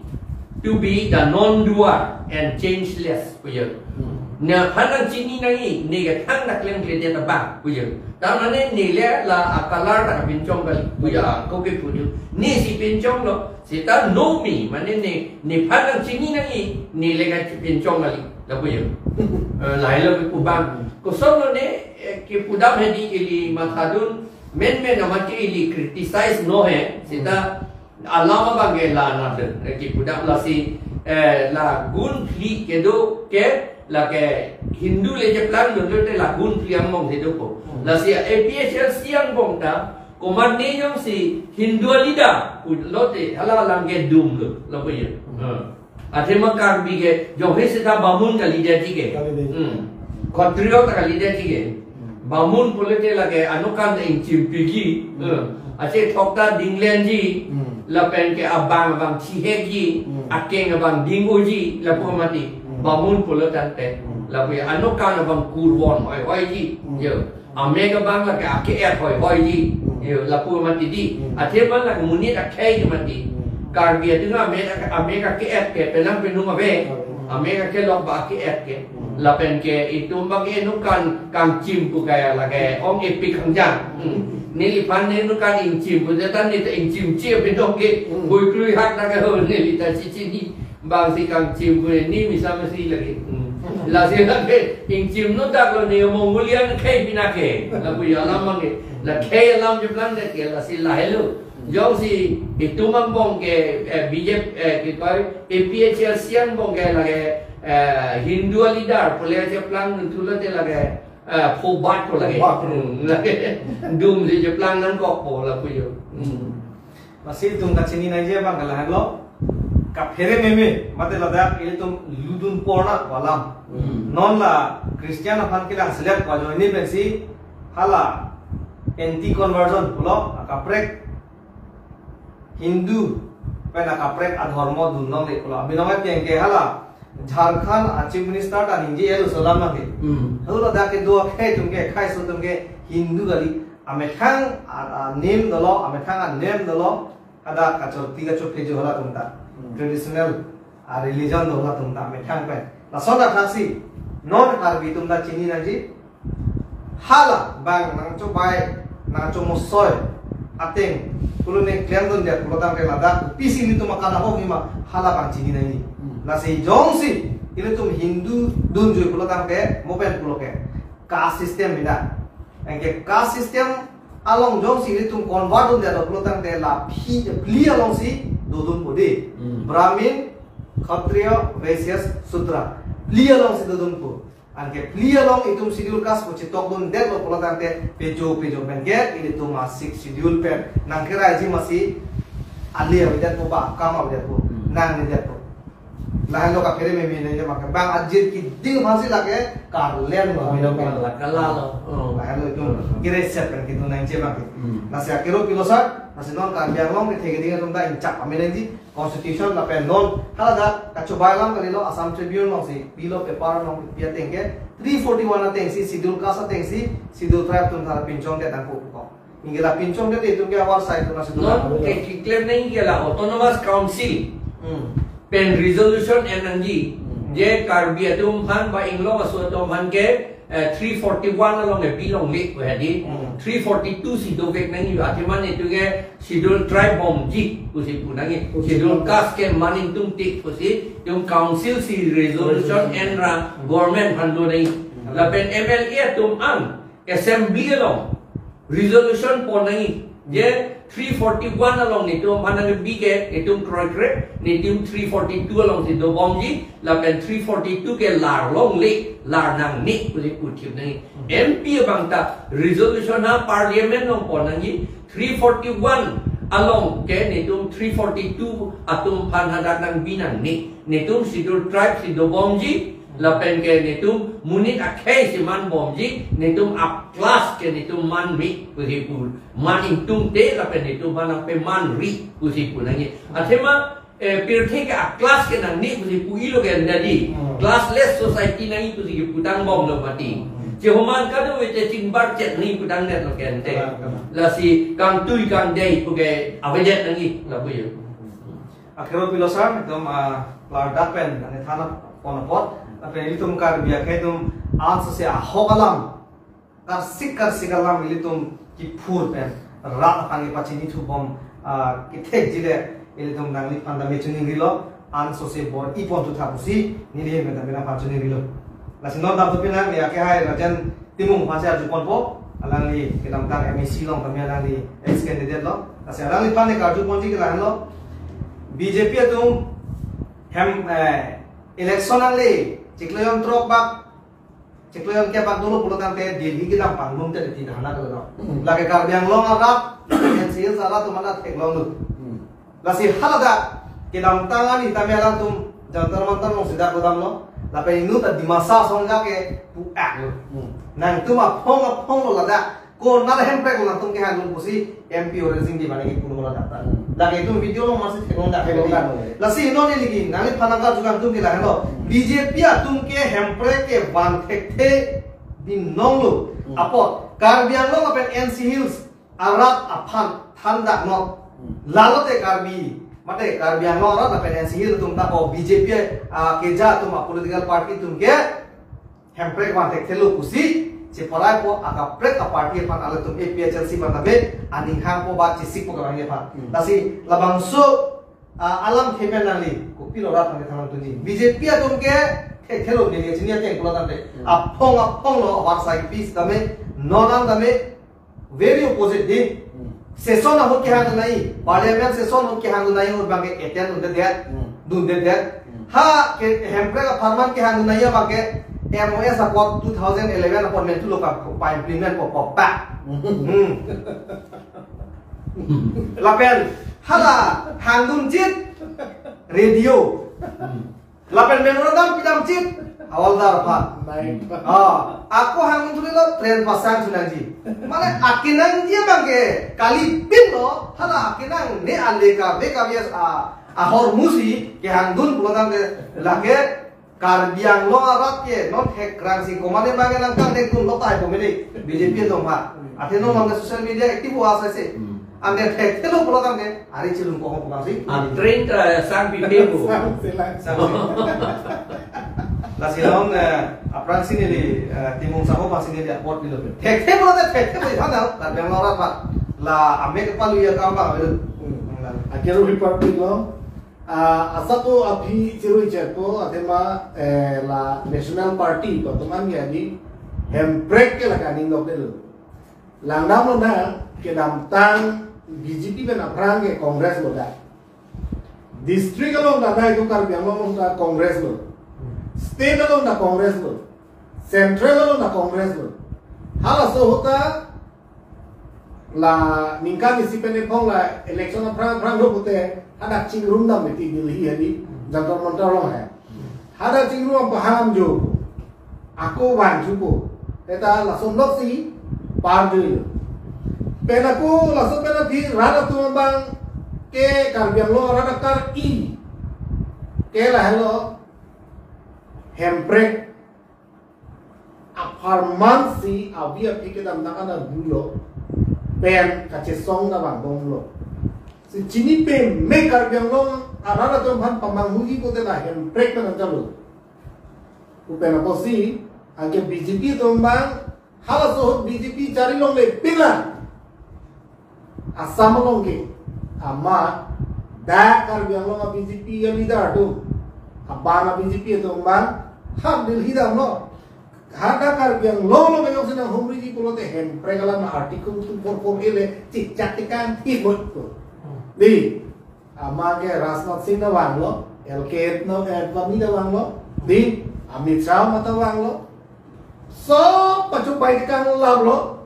to be the non-doer and changeless, pu jo. Hmm. Nephan nangchini nangji, ne ke thang nak leng kledet abang, pu jo. Ta mane ne le la a color ta kapinchong kali, pu jo, ako ke pu jo. Ne si pinchong lo, seta know me, mane ne, nephan nangchini nangji, ne le kapinchong kali, lapu jo. Eh, lahelo ke pu abang. Koson lo ne, eh, kepudam hedi ili mathadun, men men amat ke ili criticize no he, seta alam abangke la nat, eh, kepudam lasi, eh, la gun phli kedo ke, lake Hindu le cheplangdun lote la gun phli angbong si dopo. Hmm. Lasi A P H L C angbong ta, komat ne jongsi Hindu a-leader pulote, hala alam ke dum lo, lapu jo. Hmm. Eh. Athema Karbi ke, jongsi seta bamun ka-leader ji ke. Ka-leader. Hmm. Khotriyo ta ka-leader ji ke. Hmm. Bamun pulote lake anokkan ingchim piji. Hmm. Eh. Ache thokta dinglenji. Hmm. Lapen ke abang abang chihekji. Hmm. Akeng abang ding-oji. Lapu mati. Hmm. Bamun pulo tangte. Hmm. Lapu anokkan abang kurvon hoi hoiji. Hmm. Jo. Amek abang lake ake-et hoi hoiji. Hmm. Jo, lapu mati di. Hmm. Athema lake monit akhei mati. Hmm. Karbi atum amek, amek ake-et ke, penang penung ave. Hmm. Amek akelok ba ake-et ke. Hmm. Lapen ke itum abang ke anokkan kangchim pu kaya lake ong epik kangjang. Hmm. Neliphan ne anokkan ingchim pu, jatan ne ta ingchim chi pinong ke. Hmm. Bui klui hak na ke ho, neli ta chichini. Bang si kangchim pu ne, ne misa masi lake. Hmm. Lasi lake ingchim no dak lo ne Mongolian khei pina ke. Lapu jo alam abangke. La khei alam cheplang det ke, lasi lahelo. Jongsi itum angbong ke, eh, B J P, eh, ke koi A P H L C angbong ke lake, eh, Hindu a-leader pule cheplangdun thulote lake, eh, phobat ko lake. Phobat. Hmm, lake. Dum si cheplang nangkokpo lapu jo. Hmm. Lasi itum kachini nangji abang ke lahenlo. Kaphere meme, mate ladak ilitum ludun porna ko alam. Hmm. Non la Christian aphan kelang selek ko ajoine pensi hala anti conversion pulo, akaprek Hindu pen akaprek adhormo dun longle pulo. Abinong ateng ke hala Jharkhand a Chief Minister ta ningje elo selam nangke. Hmm. Hala dak kedo akhei atum ke, khei aso atum ke Hindu kali. Amethang a, a, nem dolo, amethang a nem dolo, kada kachorti kachophejo halatum ta. Hmm. Traditional a religion do halatum ta, amethang pen. Lason athaksi, non Karbi atum ta chini nangji, hala bang nangchobai, nangchomosoi ateng, pulo ne klemdun dia pulo tangte ladak, pisi ilitum akan ahok hima, hala bang chini nangji. Hmm. Lasi jongsi ilitum Hindu dunjui pulo tangte, mo pen pulo ke caste system bina. Anke caste system along jongsi ilitum convert dunde pulo tangte la phi, phli alongsi dodunpo de. Hmm. Brahmin, Kshatriya, Vaishya, Sudra. Phli alongsi dodunpo. Anke phli along itum schedule caste pu chetok dundetlo pulo tangte pejo pejo pen ke ilitum a sixth schedule pen nangkeraiji masi ale avedetpo ba akam avedetpo. Hmm. Nang avedetpo. Lahenlo kaphere meme nangji abangke. Bang ajir keding aphansi lake karleng lo. Karleng lo. Kala lo. Oh. Lahenlo itum kire set pen kedun nangji abangke. Hmm. Lasi akero pilo sar, lasi non Karbi Anglong kethe keding atum ta ingchak pame nangji. Constitution lapen non haladak kachobai alam kalilo, Assam Tribune alongsi pilo, paper along pi ateng ke three forty-one atengsi, Schedule Caste atengsi Schedule Tribe atum ta pinchong det nangkok ko. Ingke la pinchong det itum ke awar sai itum nasi non tulang. Ke keklem nangji ke la Autonomous Council Hmm. pen resolution en nangji. Hmm. Je Karbi atum aphan ba inglong aso atum aphan ke, eh, three forty-one along ke bilongle pu hedi. Hmm. Three forty-two si dovek nangji, athema itum ke Schedule Tribe bomji pusi pu nangji. Pusi Schedule pu. Caste ke man ingtungte pusi itum council si resolution Resolution. en ra government aphan do nangji. Hmm. Lapen M L A atum an assembly along resolution pon nangji. Je three forty-one along netum aphan nangbi ke netum kroikre, netum three forty-two alongsi dobomji, lapen three forty-two ke lar longle, lar nangne pusi puthip nangji. M P abang ta resolution ha parliament along pon nangji, three forty-one along ke netum three forty-two atum aphan hadak nangbi nangne. Netum Schedule Tribe si dobomji, lapen ke netum monit akhei si man bomji, netum up class ke netum man me pusi pu, man ingtungte lapen netum aphan nangpeman ri pusi pu nangji. Athema, eh, pirthe ke up class ke nangne pusi pu-ilo ke anda di. Hmm. Classless society nangji pusi ke putang bomlo mati. Hmm. Chehoman kadokave chechingbar chet nangji putang det lo ke ante. Kalang, kalang. Lasi kangtui kangdei pu ke avedet nangji lapu yo. Akero pilo sar, itum, ah, klardak pen, nangthan pon apot, lapen ilitum Karbi akhei atum ansose ahok alam, karsik karsik alam ilitum kiphur pen rat aphan kepachini thubom, ah, kethekji le ilitum nangliphan ta me choningrilo, ansose bor-i pon thu tha pusi neli hem ta me nangphan choningrilo. Lasi non damthu pinang, ya ke hai Rajen Timung aphansi arju ponpo, alangli kedamtang M A C along tame alangli ex candidate lo. Lasi alangliphan ne karju ponji ke lahenlo. B J P atum hem, eh, election nangle chiklo jon throk bak, chiklo jon kep bak dolo pulotangte Delhi kedam panglum te ti dahana kalo. Hmm. Lake Karbi Anglong arat, N C Hills arat atum mana theklonglo. Hmm. Lasi haladak kedamtang ani tame alangtum Jantar Mantar alongsi dak godamlo. Lapen inut ta Dimasa asong ja ke pu-aklo. Hmm. Nangtum aphong aphong lo ladak. Konat ahemprek lo nangtum kehangdun pusi M P Horen Sing Bey mane kipu lo ladak ta. Hmm. Lake itum video along masi theklong dak. Theklong dak. Lasi non neli ke nangliphan nangkarju kangtung ke lahenlo. Hmm. B J P atum ke hemprek kevan thekthe binong lo. Hmm. Apot Karbi Anglong lapen N C Hills arat aphan thandaknot. Hmm. Lalote Karbi, mate Karbi Anglong arat lapen N C Hills atum ta ko B J P, ah, keja atum a political party atum ke hemprek van thekthelo pusi cheparaipo, akaprek a party aphan, ilitum A P H L C aphan tame aning hangpo ba chesikpo kevangji aphan. Hmm. Lasi labangso, ah, alamthe pen nangli kopilo rat nangli thangnat tunji. B J P atum ke thekthelo, neli chini ateng pulotangte. Hmm. Aphong aphong lo, war sai pis tame, non an tame, very opposite di. Hmm. Session ahut kehang nai, parliament session ahut kehang nai, ahut abangke attend dundedet, Hmm. dundedet. Hmm. Ha ke hemprek apharman kehang nai abangke M O S apot two thousand eleven apot mentu lo pa, pa implement po, po pa. Hmm. Hmm. Lapen hala hangdun chit radio. Hmm. Lapen memorandum pidam chit, hawaldar aphan. Baik. Ah, ako hangdun thulelo train pasang sunangji. Mane akenangji abangke kalipin lo, hala akenangne ale kave kave a, ahormusi kehangdun pulotangte lake Karbi Anglong arat ke non thekrangsi komane abangke nangkangdekdun lo tahai komene B J P atum ha. Athe non nang social media active wa saise. Hmm. Ante thekthelo pulotangte, ari chilung kohong pulangsi. Ah, train ta sang pipe bu. Sang selang. Sang selang. Lasi non, eh, aphrangsi neli, eh, Timung Sabo aphansi neli apot pilo. Thekthe pulote thekthe pu iphan dau, Karbi Anglong arat aphan. La amek kepalu ya kam abang avelo. Hmm. Akero ri parpik lo. Ah, asap aphi chirui cherpo, athema, eh, la National Party, kotoman ya di, hemprek ke la kaning dok delo. Langdamlo na, kedamtang B J P pen aphrang ke Congress lo da. District along ta dai tu Karbi Anglong along ta Congress lo. State along ta Congress lo. Central along ta Congress lo. Halaso ahut ta la ningkan isi pen ephong la election aphrang aphrang lo pute hadak chingrum dam meti Delhi hadi Jantar Mantar along hai. Hadak chingrum paham jo. Ako vangthupo. Eta lason lok si par jo. Pen ako lason pen aphi rat atum abang ke Karbi Anglong rat akar-i ke lahelo Hemprek apharman si avi aphi kedamtang an abulo pen kachesong ta vangdamlo. Si chini peme Karbi Anglong arat atum aphan pamanghuji pute la Hemprek nang kalo. Pen apotsi anke B J P atum abang halaso ahut B J P chari longle pila. Assam along ke amat dak Karbi Anglong a B J P a leader atum, abang a B J P atum abang ha Delhi damlo. Hadak Karbi Anglong along kejok si nanghumriji pulote Hemprek alam Article two four four A le chikchak tekan thik mot ko. Dei, amat ke Rajnath Singh ta vanglo, L K Advani ta vanglo, dei, Amit Shah mata vanglo. Sob pachobai tekan lamlo.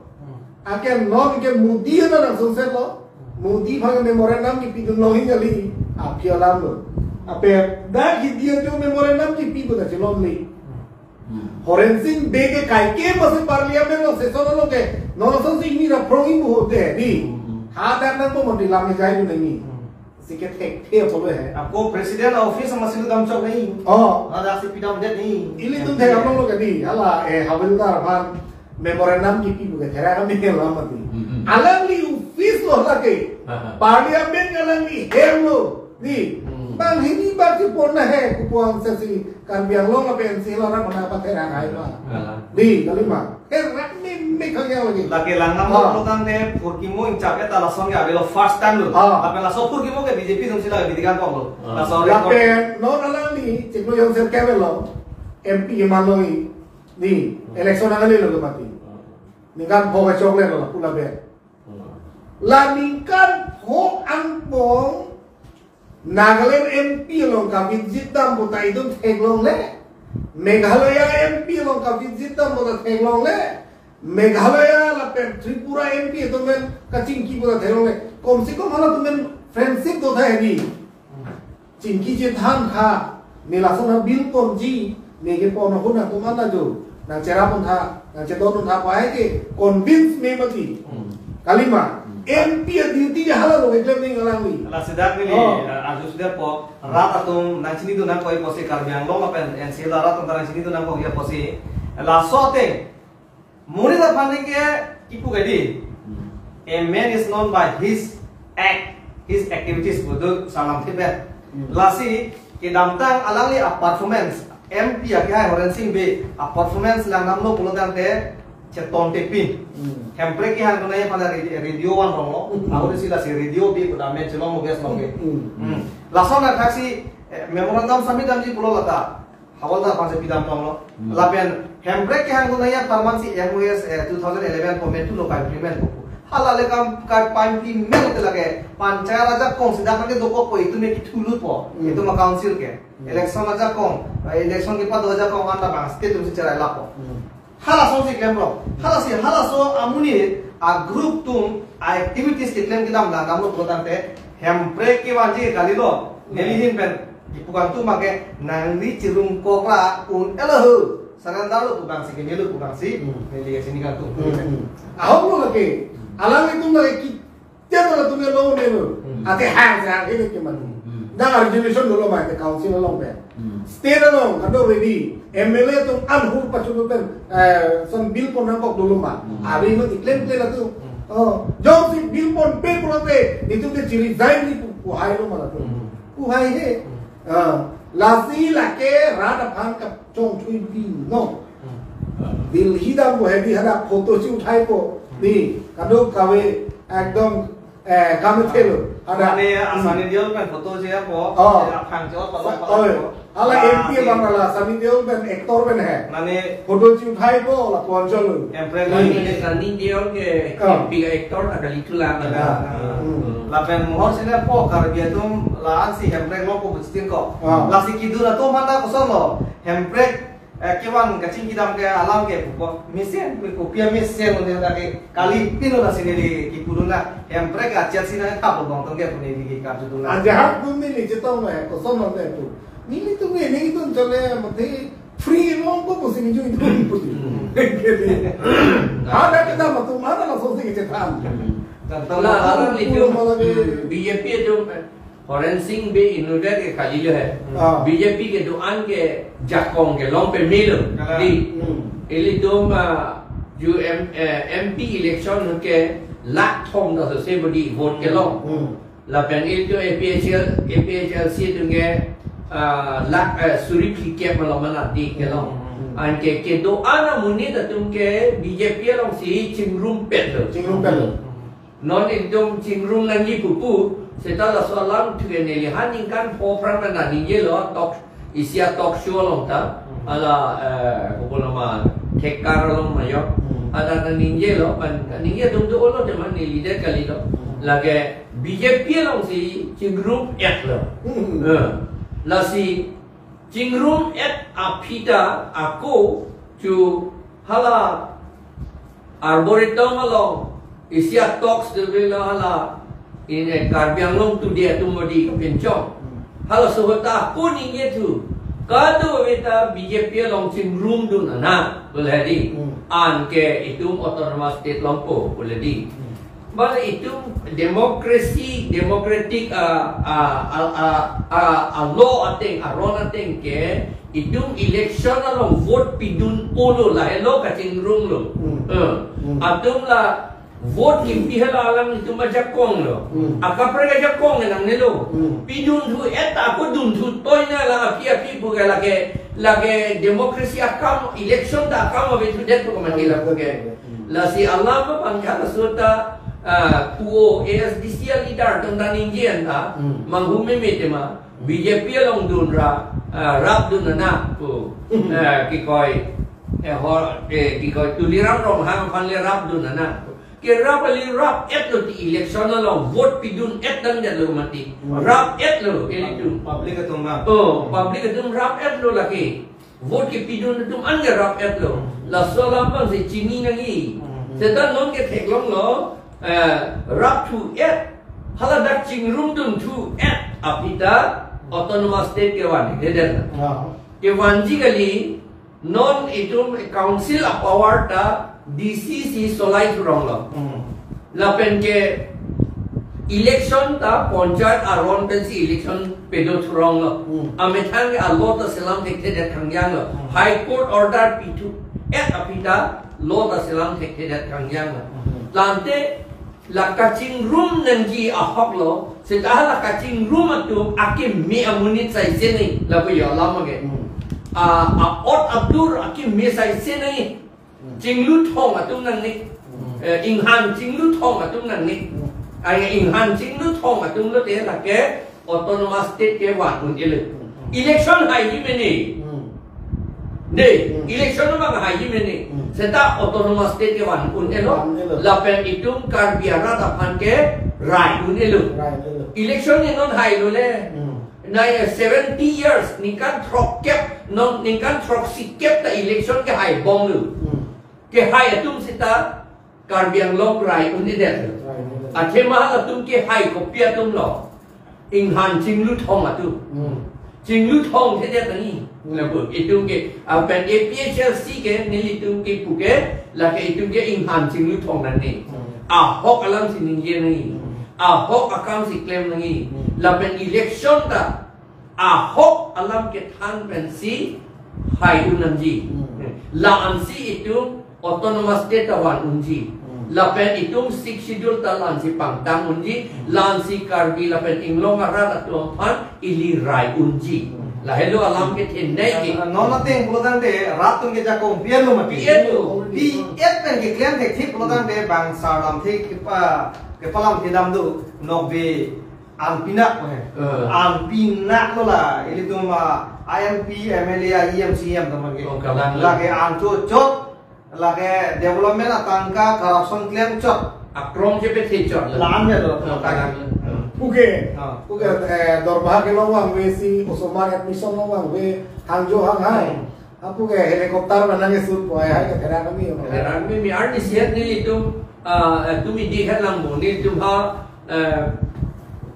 Anke non ke Modi ta nang sungsetlo. Modi aphan memorandum kipidun longji kali. Aphi alamlo. Ape dak hidi ajo memorandum kipi pu ta chelomle. Horen Sing Bey ke kaike masi parliament along session along ke non asonsi ingni ra phrong ingbu ho dei, dei. Hadak nangpo mati lam jai dun nangji. Si kethekthe apotlo he. Ako president office masi dam chok nangji. Oh. Hadak si pidamdet nangji. Ilitum thek alamlo ke dei. Hala, eh, Havildar aphan memorandum kipi pu ke thera kami ke lam mati. Alangli office lo lake. Parliament alangli hem lo. Dei. Bang hini bak si pon na he kupuang sesi Karbi Anglong ape N C lo na kona apa thera kai ma. Dei, kalima. Herak meme khang yang lagi. Lake langnam lo tangte phurkimo ingchap eta lason ke avelo first time lo. Lapen laso phurkimo ke B J P sungsi lake bidikan kok lo. Laso record. Lapen non alangli chiklo yon sir kevelo M P ke maloi dei election angali lo ke mati. Ningkan pho ke chokle lo pula be. La ningkan pho angbong Nagaland M P along kavit jit dam puta itum theklongle. Meghalaya M P along kavit jit dam puta theklongle. Meghalaya lapen Tripura M P atum pen kachingki puta theklongle. Kom se kom halatum pen friendship do tha hedi. Chingki chethan kha. Ne lason a bill ponji, ne kepon ahut nangtum an ajo, nangcherap un tha, nangchedon un tha pu ai ke convince me mati. Kalima, M P a duty ke hala lo keklem nangji alangli. Lasi dak neli, oh, eh, arju sudah po, rat atum nangchinidun nangkok apotsi Karbi Anglong lapen N C L rat atum nangchinidun nangkok apotsi. Laso ateng, monit aphan ke kipu kali. A man is known by his act, his activities, bodo salam thipet. Lasi kedamtang alangli a performance, M P akehai Horen Sing Bey a performance langdamlo pulo tangte cheton tepi. Hemprek kehang dunai aphan ra-, radio van ronglo. Ahut si lasi radio bi kuda men chelong mo gas long ke. Lason athaksi, eh, memorandum submit damji pulo lata. Havildar aphan si pidam tonglo. Lapen Hemprek kehang dunai apharman si M O S, eh, two thousand eleven format two lo ka-implement po. Hala le kam ka-implement te lake. Panchayat ajakong sida kan ke dokok po, itum ke kithulut po. Itum a council ke. Election ajakong, eh, election kepado ajakong anta bang state atum si cherai lapo. Halaso si klemlo. Halasi, halaso amonit a group atum a activities keklem kedam langdamlo pulo tangte Hemprek kevanji kalilo. Neli ahin pen kipu kangtung make nangli chirung kokra un-elo ho. Surrender lo pu bang si ke neli lo pu bang si. Neli ke chini kangtung. Ahok lo lake. Alanglitum lake ki Tiang latum ke lo ne lo. Ate hang se hang ini ke mati. Dak resolution dolo ma ke council along pen. State along kado ready. M L A atum an hur pachulu pen, eh, some bill pon nangkok dolo ma. Ari ma diklem klem latum. Oh, jongsi bill ponpe pulote itum ke chi-resign ni pu, pu hai lo ma latum. Pu hai he. Ah, lasi lake rat aphan kachongthui pi no. Bill hidam bo hedi hadak photo si uthai po. Ni, kadokave ekdom, eh, kami thelo. Hadak. Mane Sunny Deol pen photo si apo. Oh. Aphang chot palo palo. Oi. Hala M P abang hala Sunny Deol pen actor pen he. Mane photo si uthai po la ponchol. Emperor Sunny, Sunny Deol ke M P actor ada itu lah. Lapen mohor sini po Karbi atum la-an si Hemprek lo ko bustin ko. Lasi kidun atum mana kosong lo. Hemprek, eh, kevan kachingki dam ke alam ke pupo. Mesen, kopi amesen lo dia ke kali pino na sini di kipudun na. Hemprek achet sini thap lo bang tong ke puni di karju dun na. Ajahat pun ni ni chetong na, kosong lo na tu. Nelitum ke, nelitum chole mati free mo ko pusi ningje itu pusi. Hmm. Ada kita matu mana langsung si kecethan. Dan Lah, alam itu, pulo malah ke. B J P itu, Horensing Bey inutvet ke kalilo he. Ah. B J P kedo-an ke jakong kelong pemelo. Kalang. Di. Hmm. Ilitum, ah, U M, eh, M P election ke lakh thom ta sose bodi vote kelong. Hmm. Lapen ilitum A P H L, A P H L C atum ke, ah, lakh, eh, suri phlikep malom mana di kelong. Hmm. Anke kedo-an amonit atum ke B J P alongsi chingrumpetlo. Chingrumpetlo. Non itum chingrum nangji pupu, seta laso alam thuke neli ha ningkan pho pran mana ningjelo talk, isi a talk show along ta, Hmm. hala, eh, kopi nama, thekkar along mayo, Hmm. ada nang ningjelo, pan, ningje atum do-olo tema neli det kalilo, Hmm. lake B J P alongsi chingrum-etlo. Hmm. Eh, lasi chingrum-et aphi ta ako chu hala Arboretum along isi a talks dovelo hala in, eh, Karbi Anglong Today atum bodi kapinchong. Hmm. Halaso ahut ta ako ningje thu, kadokave ta B J P along chingrumdun anak, pule di. Hmm. Anke itum autonomous state longpo, pule di. Hmm. Bang itum democracy, democratic, ah, ah, ah, ah, ah, ah, law ateng, aron ateng ke, itum election along vote pidun-olo, lahelo kachingrumlo. Hmm. Eh, Hmm. atum la vote kimpi helo alang itum ajakonglo. Hmm. Akaprek ajakong nangnelo. Hmm. Pidunthu-et ta ako dunthu toina lang aphi aphi pu ke lake, lake democracy akam, election ta akam avethudet pu ke mati la pu ke. Hmm. Lasi alam abang ke laso ta, ah, pu o A S D C a leader atum ta ningje an ta, Hmm. manghu meme tema, B J P along dunra, ah, rapdun anak pu, Hmm. eh, kikoi, eh, hor, eh, kikoi Tuliram Ronghang aphan le rapdun anak pu. Kerap ali rap-etlo ti election along vote pidun-et nangdetlo mati. Hmm. Rap-etlo ilitum. Public atum ma. Oh, public atum rap-etlo lake. Vote kepidun atum an ke rap-etlo. Laso alam abangsi chini nangji. Hmm. Seta non ke theklonglo, eh, rapthu-et, hala dak chingrumdunthu-et aphi ta autonomous state kevan, hede na. Ah. Kevanji kali, non itum council a power ta D C si solai thuronglo. Hmm. Lapen ke election ta panchayat aron pensi election pedo thuronglo. Hmm. Amethang ke a-law ta selam thekthedet kangjanglo. Hmm. High Court order pithu-et aphi ta law ta selam thekthedet kangjanglo. Hmm. Lante la kachingrum nangji ahoklo, seta la kachingrum atum akeme amonit saise nangji, lapu yo alam ke. Hmm. A, a-ot adur akeme saise nangji. Hmm. Chingluthong atum nangne. Hmm. Eh, inghan chingluthong atum nangne. Hmm. Ai inghan chingluthong atum lote lake autonomous state kevan un-elo. Hmm. Election haiji mene. Hmm. De, Hmm. election abang haiji mene. Hmm. Seta autonomous state kevan un-elo. Van-elo. Lapen itum Karbi arat aphan ke rai un-elo. Rai un-elo. Election ni non hailo le. Hmm. Nai seventy years, ningkan throkkep, non ningkan throksikep ta election kehaibomlo. Hmm. Kehai atum seta Karbi Anglong rai un-edet. Rai un-edet. Athema halatum kehai kopi atumlo. Inghan chingluthong atum. Hmm. Chingluthong thedet nangji. Hmm. Lapu itum ke, ah, pen A P H L C ke, nelitum kepu ke, lake itum ke inghan chingluthong nangne. Hmm. Ahok alamsi ningje nangji. Hmm. Ahok akamsi klem nangji. Hmm. Lapen election ta ahok alam kethan pensi hai un nangji. Hmm. La-ansi itum autonomous state ta van unji. Hmm. Lapen itum Sixth Schedule ta la-ansi pangtang unji. Hmm. La-ansi Karbi lapen inglong arat atum aphan ili rai unji. Hmm. Lahelo alam kethenei ke. Ah, non ateng pulotangte rat atum ke jakong pi-etlo mati. Pi-etlo. Pi-et pen keklem thekthik pulotangte bang sar lamthe kepa, kepalamthe dam do, nokbe an pinak ko he. Eh. An pinak lo la, ilitum, ah, M P, M L A, E M, C E M atum ke. Oh, kalang. Lake an chot chot, lake development atangka corruption klem chot. Akrong chepethe chot. La-an ya lo. Oh, kalang. Puke. Ah. Puke, eh, Dorbahar kelong vangve si, osomar admission long vangve, hangjo hanghai. Hmm. Apu ke helicopter mana ke sut po ya, ke therak kami. Therak kami, mi arni sihat nelitum, ah, eh, tumi di kan lang bo, nelitum ha, eh,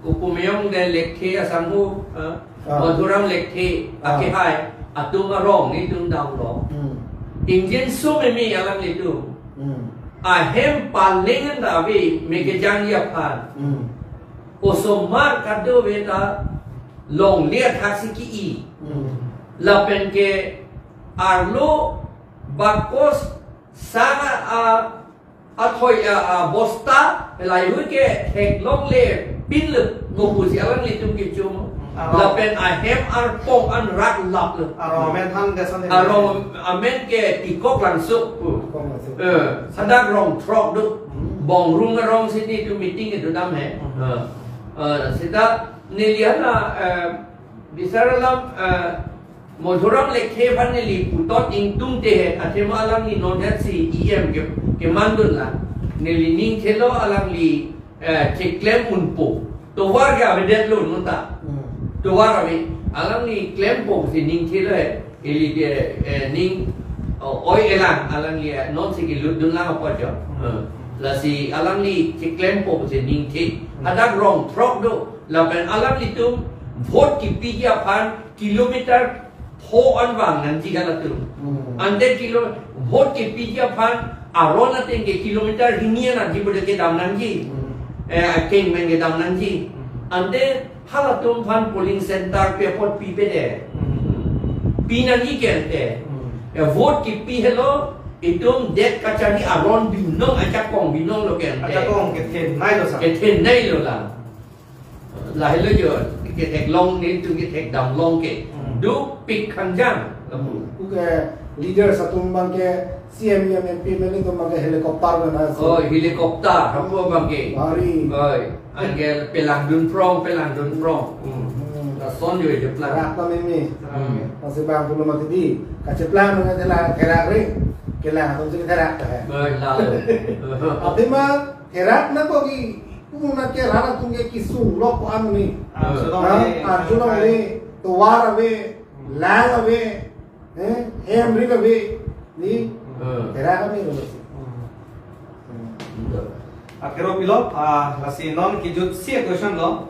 Kupu Meyong de lekhe asangho, ah, Ah. Madhuram Lekthe, Ah. akehai, atum arong nelitum damlo. Hmm. Ingjinso meme alanglitum. Hmm. Ahem paleng anta ave, me kejangji aphan. Hmm. Osomar kadokave ta longle athak si ke-i. Hmm. Lapen ke arlo bakos sang a, athoi a, a bosta, laheihui ke theklongle pinlo, ko pusi alanglitum kechum. Arong. Lapen ahem arpong an rak laplo. Arong amen than ke san. Arong amen ke Tikok Langso pu. Tikok Langso. Eh, hadak rong throk do. Hmm. Bongrung arong si nelitum meeting kedo dam he. Hmm. Eh, eh, seta neli ana, eh, bisar alam, eh, Madhuram Lekthe aphan neli puthot ingtungte he, athema alangli non het si E M ke, kemandun la. Neli ning thelo alangli, eh, cheklem unpo. Tovar ke avedetlo non ta. Hmm. Tovar ave, alangli klempo si ning thelo he. Ili ke, eh, ning, oh, oi elang alangli, eh, non si kelutdun lang apot jo. Hmm. Eh, lasi alangli cheklempo si ning the. Hmm. Hadak rong throk do. Lapen alanglitum vote kepiji aphan kilometer pho an vang nangji halatum. Hmm. Ante kilo vote kepiji aphan aron ateng ke kilometer hini an nangji, bode kedam nangji. Hmm. Eh, akeng pen kedam nangji. Hmm. Ante halatum aphan polling center pi apot pipe de. Hmm. Pi nangji ke ante. Hmm. Eh, vote kepi helo, itum det kacharli aron binong, ajakong binong lo ke ante. Ajakong kethenei lo sa. Kethenei lo la. Lahelo jo, ketheklong nelitum kethekdam long ke. Hmm. Dopik khangjang. Lapu. Oke, leaders atum abang ke C M, E M, M P, M L A atum abang ke helicopter mena si. Oh, helicopter, hapu abang ke. Bari. Oi, anke pelangdun prong, pelangdun prong. Hmm. Hmm. Lason jo je plan. Therak ta meme. Hmm. Masih bang pulo mati di. Kacheplang dengan therak, therak ri. Kelang atum si therak ta he. Oi, lalu. Athema therak nangkok ke, pu nangke rat atum ke kesung lok ko-an ni. Ah, Eh. Arjulong Ah, ni. Arjulong ni, tovar ave, Hmm. lang ave, eh, hem ri ave, ni, Hmm. therak kami lo si. Hmm. Hmm. Akhero pilo, ah, lasi non kejut si question lo.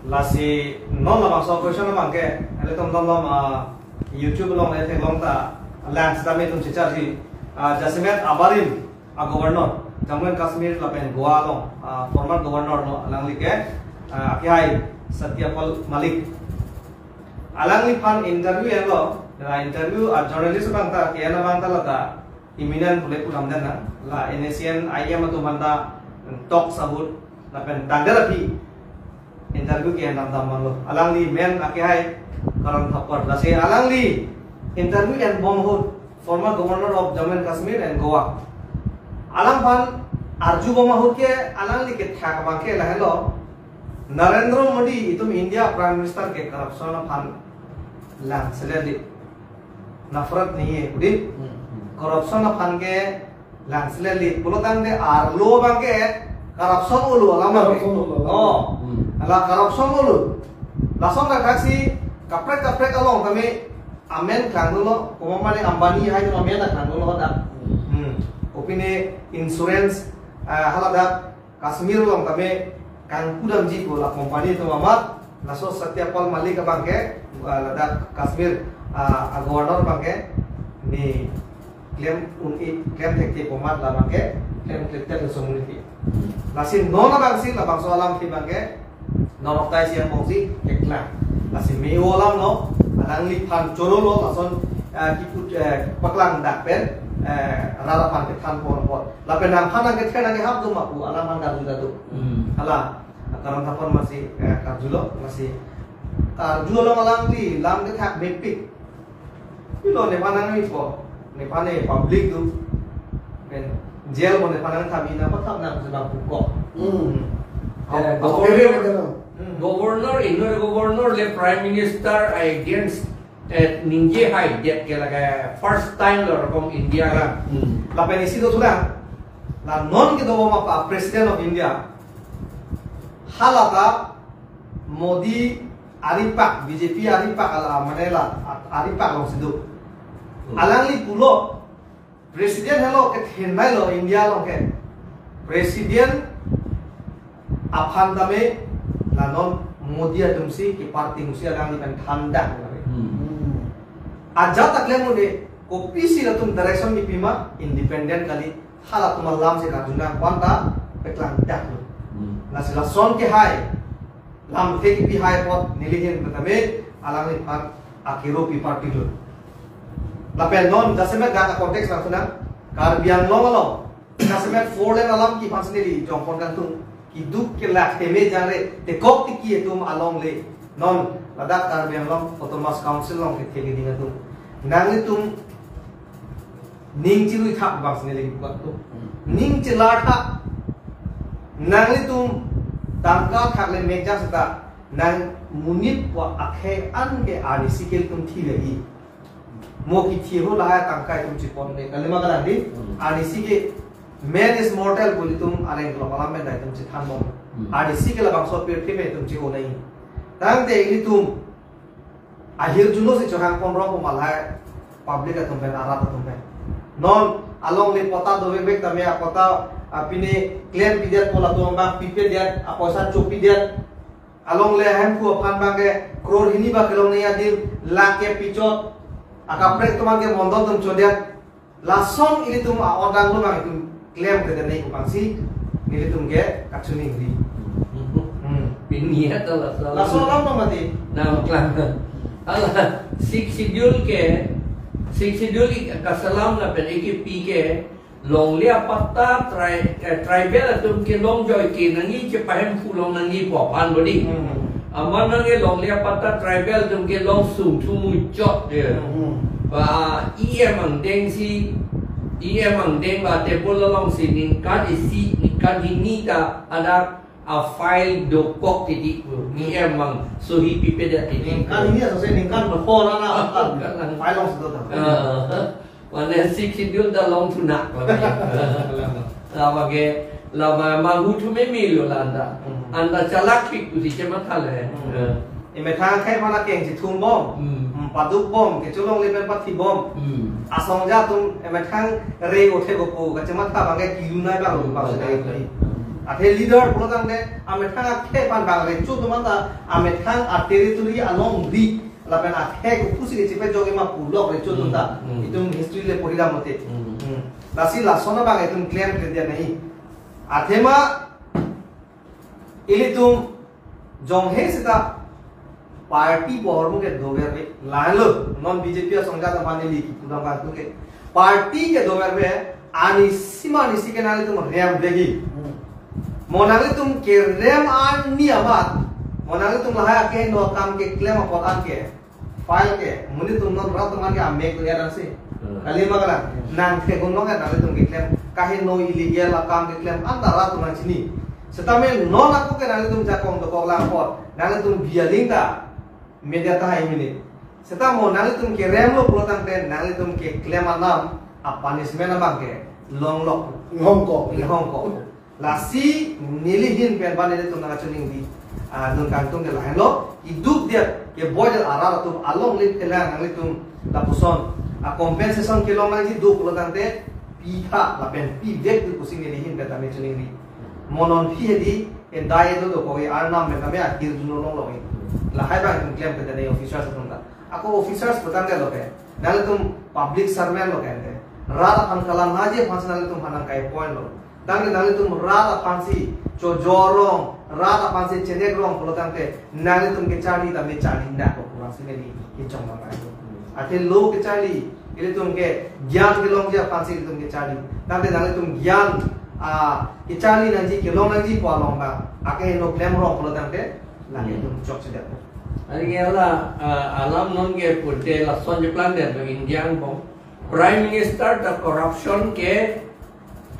Lasi non labangso question abang ke, ilitum dam dam, ah, YouTube along le theklong ta, lang sitame itum checharji, ah, jasemet abarim a-Governor, Jammu and Kashmir lapen Goa along, ah, former Governor lo alangli ke, ah, akehai Satya Pal Malik. Alangliphan interview enlo, la interview a-journalist abang ta, ke-en abang ta la ta, imminent pule pu damde na, la N S C N I M atum aphan ta, talks ahut, lapen tanggal aphi, interview ke-en dam dam manlo. Alangli men akehai Karan Thapar. Lasi alangli interview enbom ahut former Governor of Jammu and Kashmir and Goa. Alangphan arjubom ahut ke alangli kethak abang ke lahelo. Narendra Modi itum India Prime Minister ke corruption aphan lang seledip. Nafrat nahi hai, pudin. Hmm. Corruption aphan ke lang seledip. Pulo tangte arlo abang ke corruption olo alam abang ke. Corruption olo alam. Oh. Hmm. Hala corruption olo. Lason dak si kaprek kaprek along tame amen klang dolo. Komat mane Ambani hai amen klang dolo dak. Hmm. Hmm. Kopine insurance, ah, hala dak Kashmir along tame kangpu damji pu la company atum amat, laso Satya Pal Malik abang ke, ah, ladak Kashmir, ah, a-Governor abang ke, ne klem un-e, klem thekthe pu amat labang ke, klem klem tet laso muni pi. Lasi non abang si, labangso alam si abang ke, non of tai si angbong si, keklang. Lasi me-o alam lo, alangliphan choro lo, lason, ah, kiput, eh, paklang dak pen, eh, rat aphan kethan pon pon. Lapen nangphan nangkethan nangkehap do ma pu, alangphan karju ta do. Hmm. Hala, Karan Thapar masi, eh, karjulo, masi. Karju along alangli, lam kethak mepik. Pilo nephan nangnipo, nephan ne public do. Pen jail mo nephan nangthap ina pathap nang sedang pukok. Hmm. Hmm. Eh, Governor, Governor, Hmm. Governor, inut Governor le Prime Minister against, eh, ningje hai det ke lage first time lo rokom India la. Hmm. Lapen isi do thulang. La non kedo ma pa President of India. Hala ta Modi aripak, B J P aripak ala mane la aripak along si do. Hmm. Alangli pulo President helo kethenei lo India along ke. President aphan tame la non Modi atumsi ke party musi alangli pen thandak. Hmm. Ajat aklem mode kopisi latum direction kipi ma independent kali, halatum alam si karjuna panta peklangdak lo. Hmm. Lasi lason ke hai lamthe kipi hai apot nelihin petame alangliphan akiro pi party lo. Lapen non jasemet gana context langsung Karbi Anglong along jasemet four lane alam kiphan si neli jongpon kangtung, kiduk kelak heme jangre tekok tiki atum alongle non ladak Karbi Anglong Autonomous Council along kethe keding atum, nanglitum ning chirui thak bang si neli kangtung. Hmm. Ning chelar thak. Nanglitum tangka thakle mekjang seta nang monit pu akhei an ke R D C ke ilitum thi lagi. Mo kithi ho lahai tangka itum chepon le. Kalima kalang di? Hmm. R D C ke man is mortal pu ilitum areng kelok alam pen ilitum chethan bom. Hmm. R D C ke labangso pirthe pen itum che-o nai. Tangte ilitum ahirjuno si chohang pon rong pu ma lahai public atum pen, arat atum pen. Non alongle patta dovek vek tame apatta apine klem pidet pu latum abang pipedet, apoisa chopidet. Alongle ahemphu aphan abang ke crore hini ba kelong nangji adim lakh ke pichot. Akaprek atum abang ke mondol atum chodet. Lason ilitum a-odang lo abang itum klemkledet nangji pu bang si nelitum ke kachiningri. Hmm. Pini ya ta lason. Lason alam lo mati. Nangklang. Hala Sixth Schedule ke, Sixth Schedule ke kaselam lapen ekipi ke longle apatta tri-, eh, tribal atum kelong joike nangji, chepahemphu long nangji pu aphan bodi. Hmm. Amat nangke longle apatta tribal atum kelong sungthu muchot de. Hmm. Ba E M angdeng si, E M angdeng ba table along si ningkan isi, ningkan hini ta ada a-file dokok titi. Hmm. E M mang sohi pipedet titi. Ningkan hini asose ningkan berhor ana. Ah, kan. File along si do ta. Ah. Mane Sixth Schedule ta longthu nak lagi. Lama ke, lama manghu thu meme lo la anta. Hmm. Anta chalak pik pusi chematha le. Hmm. Eh. Emethang akhei aphan akeng chethum bom. Hmm. Hmm, paduk bom, kecholongle pen pathi bom. Hmm. Asongja atum emethang re othe gopo, kachematha abang ke kilu nai bang lo, bang sedai lo. Hmm. Athe leader pulo tangte, amethang akhei aphan bang recho atum anta, amethang a-territory along ri lapen akhei kopusi kechepajok ma pu lok recho atum ta. Hmm, hmm. Itum history le pori dam mate. Hmm. Hmm. Lasi lason abang itum klemkledet nangji. Athema ilitum jonghe seta party pu ahormu ke doverve, lahenlo non B J P asongja ta pani li kipu dam kangtung ke. Party ke doverve, ani sima ani si ke nanglitum rem vegi. Hmm. Mo nanglitum kerem ani amat, mo nanglitum lahai akeheno akam keklem apot anke, file ke, monit atum non rat atum anke amek do ya dang si. Hmm. Kalima kalang, nangtheklong ke nanglitum keklem, kaheno illegal akam keklem anta rat atum nangchini. Setame non ako ke nanglitum jakong dokok lang apot, nanglitum bialing ta, media ta hai mini. Seta mo nanglitum kerem lo pulo tangte nanglitum keklem anam a-punishment abang ke longlok. Inghongkok. Inghongkok. Lasi nelihin pen ba nelitum nangkachiningri, ah, dun kangtung ke lahenlo, kiduk dia, keboi dia arat atum alongle phelang nanglitum lapuson a-compensation kelong nangji do pulo tangte pitha lapen pivek do pusi nelihin pen tame chiningri. Mo non phi hedi, en dai do do ko e arnam pen tame ahirjuno longlok e. Lahai abang itum klemkledet nangji officers atum ta. Ako officers pu tangte lo ke, nanglitum public servant lo ke ante. Rat aphan kalang naji aphan si nanglitum aphan nangkai point lo. Tangte nanglitum rat aphan si chojor rong, rat aphan si chenek rong pulo tangte nanglitum kecharli tame charli nangkok pu bang si neli kechong bang. Athe lo kecharli, ilitum ke gyan kelongji aphan si ilitum kecharli. Tangte nanglitum gyan, ah, kecharli nangji kelong nangji pu along abang akeheno klem rong pulo tangte nanglitum chokchedet. Ani ke hala, ah, alam non ke pute lason cheplandet lo India angbong. Prime Minister ta corruption ke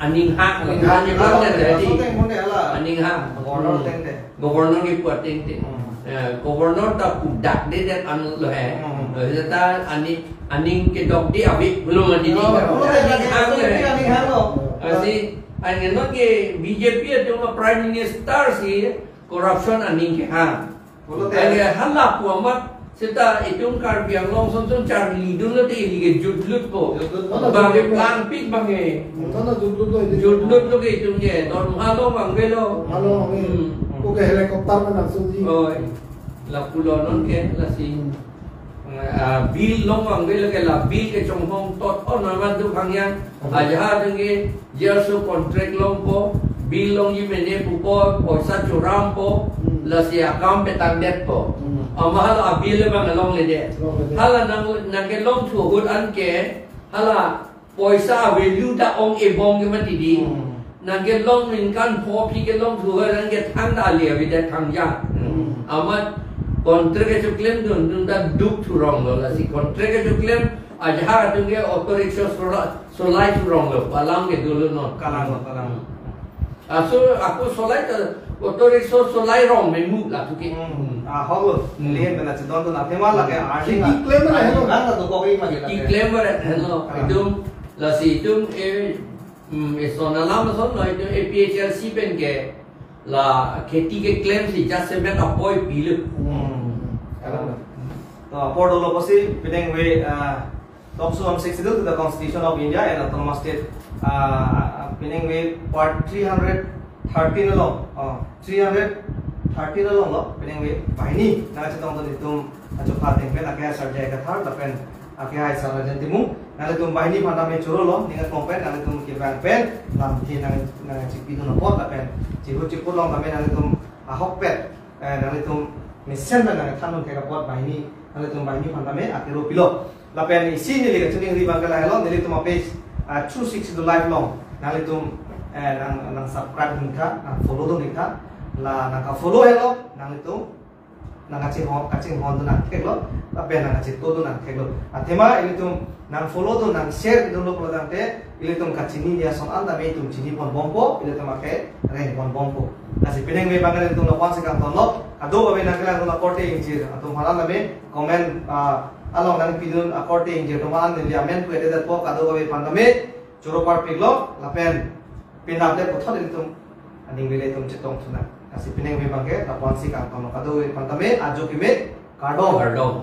aning hang, aning hang, aning hang, aning hang. Aning hang. Governor Hmm. tengte. Governor ke pu atengte. Hmm. Eh, governor ta pu dakdedet an lo he. Hmm. Eh, ta aning, aning kedokde ave pulo mati ni. Oh, pulo aning hang lo he. Aning hang lo. Lasi, aning non ke B J P atum a-Prime Minister si corruption aning kehang. Pulote. Ai, hala pu amat seta itum Karbi Anglong ason ason charli dunlo te ili ke jutlut po. Jutlut po. Bang ke jutlut. Plangpik bang ke. Jutlut lo, jutlut lo. Jutlut lo ke itum ke. Dormoha lo bang ke lo. Dormoha lo bang ke. Hmm. Oke, helicopter mana suji. Oi, lapulo non ke, lasi, ah, bill long vangve lake la bill kechonghong tot on amat duk hang yang. Hmm. Ajahak atum ke, jia so contract longpo, bill longji mene pupo, poisa chorampo, Hmm. lasi akam petangdetpo. Hmm. Amat hala bill abang longledet. Longledet. Hala nang, nangkelong thu ahut anke, hala poisa value ta ong-e bom ke mati di. Hmm. Nangkelong ningkan pho aphi kelong thu ahut nangkethang ta ali avedet thangja. Hmm. Amat contract kechoklem dun, dun ta duk thurong lo, lasi contract kechoklem ajahak atum ke auto rickshaw sola-, solai thurong lo, palam ke dolo non. Kalang lo, kalang. Hmm. Aso ako solai ta auto rickshaw solai rong memu la tuke. Hmm. Ah, holo. Hmm. Lihen bela chedon to na tema lake Hmm. Arni Kheti la, klem na arni helo. Lang ta dokok-i ma Kheti lake. Klem na helo. Ah. Itum lasi itum e, hmm, eson alam sonlo itum A P H L C pen ke la kheti keklemsi just semen apoi pilo. Hmm. Kalang. To apor dolo pusi penang ve, ah, Talks on Sixth Schedule to the Constitution of India and Autonomous State, uh, uh, penang ve part three hundred thirteen along, uh, three hundred thirteen along lo, penang ve banghini nangchetongdun itum achupha ateng pen ake asar J I Kathar lapen ake asar Rajen Timung, nanglitum banghini aphan tame choro lo, ning aklong pen nanglitum kevang pen lamthe nang, nangchipidun apot lapen chihut chiput along tame nanglitum ahokpet, eh, nanglitum mesen pen nangthandun thek apot banghini, nanglitum banghini aphan tame akero pilo. Lapen isi neli kachiningri abang ke lahelo, nelitum a-page, ah, two six two live along nanglitum, eh, nang, nang subscribe dun tha, nang follow dun tha. La nangka-follow helo, nanglitum nangkachinghon, kachinghondun nangtheklo, lapen nangkachetodun nangtheklo. Athema ilitum nang-follow dun, nang-share dunlo pulo tangte, ilitum kachini ason an tame itum chiniponbompo, ilitum ake rengponbompo. Lasi penang ve abang ke nelitum lapu-ansi kangtonlo, kadokave nangkelangdun akorte ingjir atum aphan tame, comment, ah, along nangpidun akorte ingjir atum aphan neli amen pu-edet po, kadokave aphan tame choro parpiklo, lapen penap le puthot ilitum aning ve ilitum chetong thunang. Lasi penang ve abang ke lapu-ansi kangtonlo, kadokave aphan tame ajo keme, kardom. Kardom.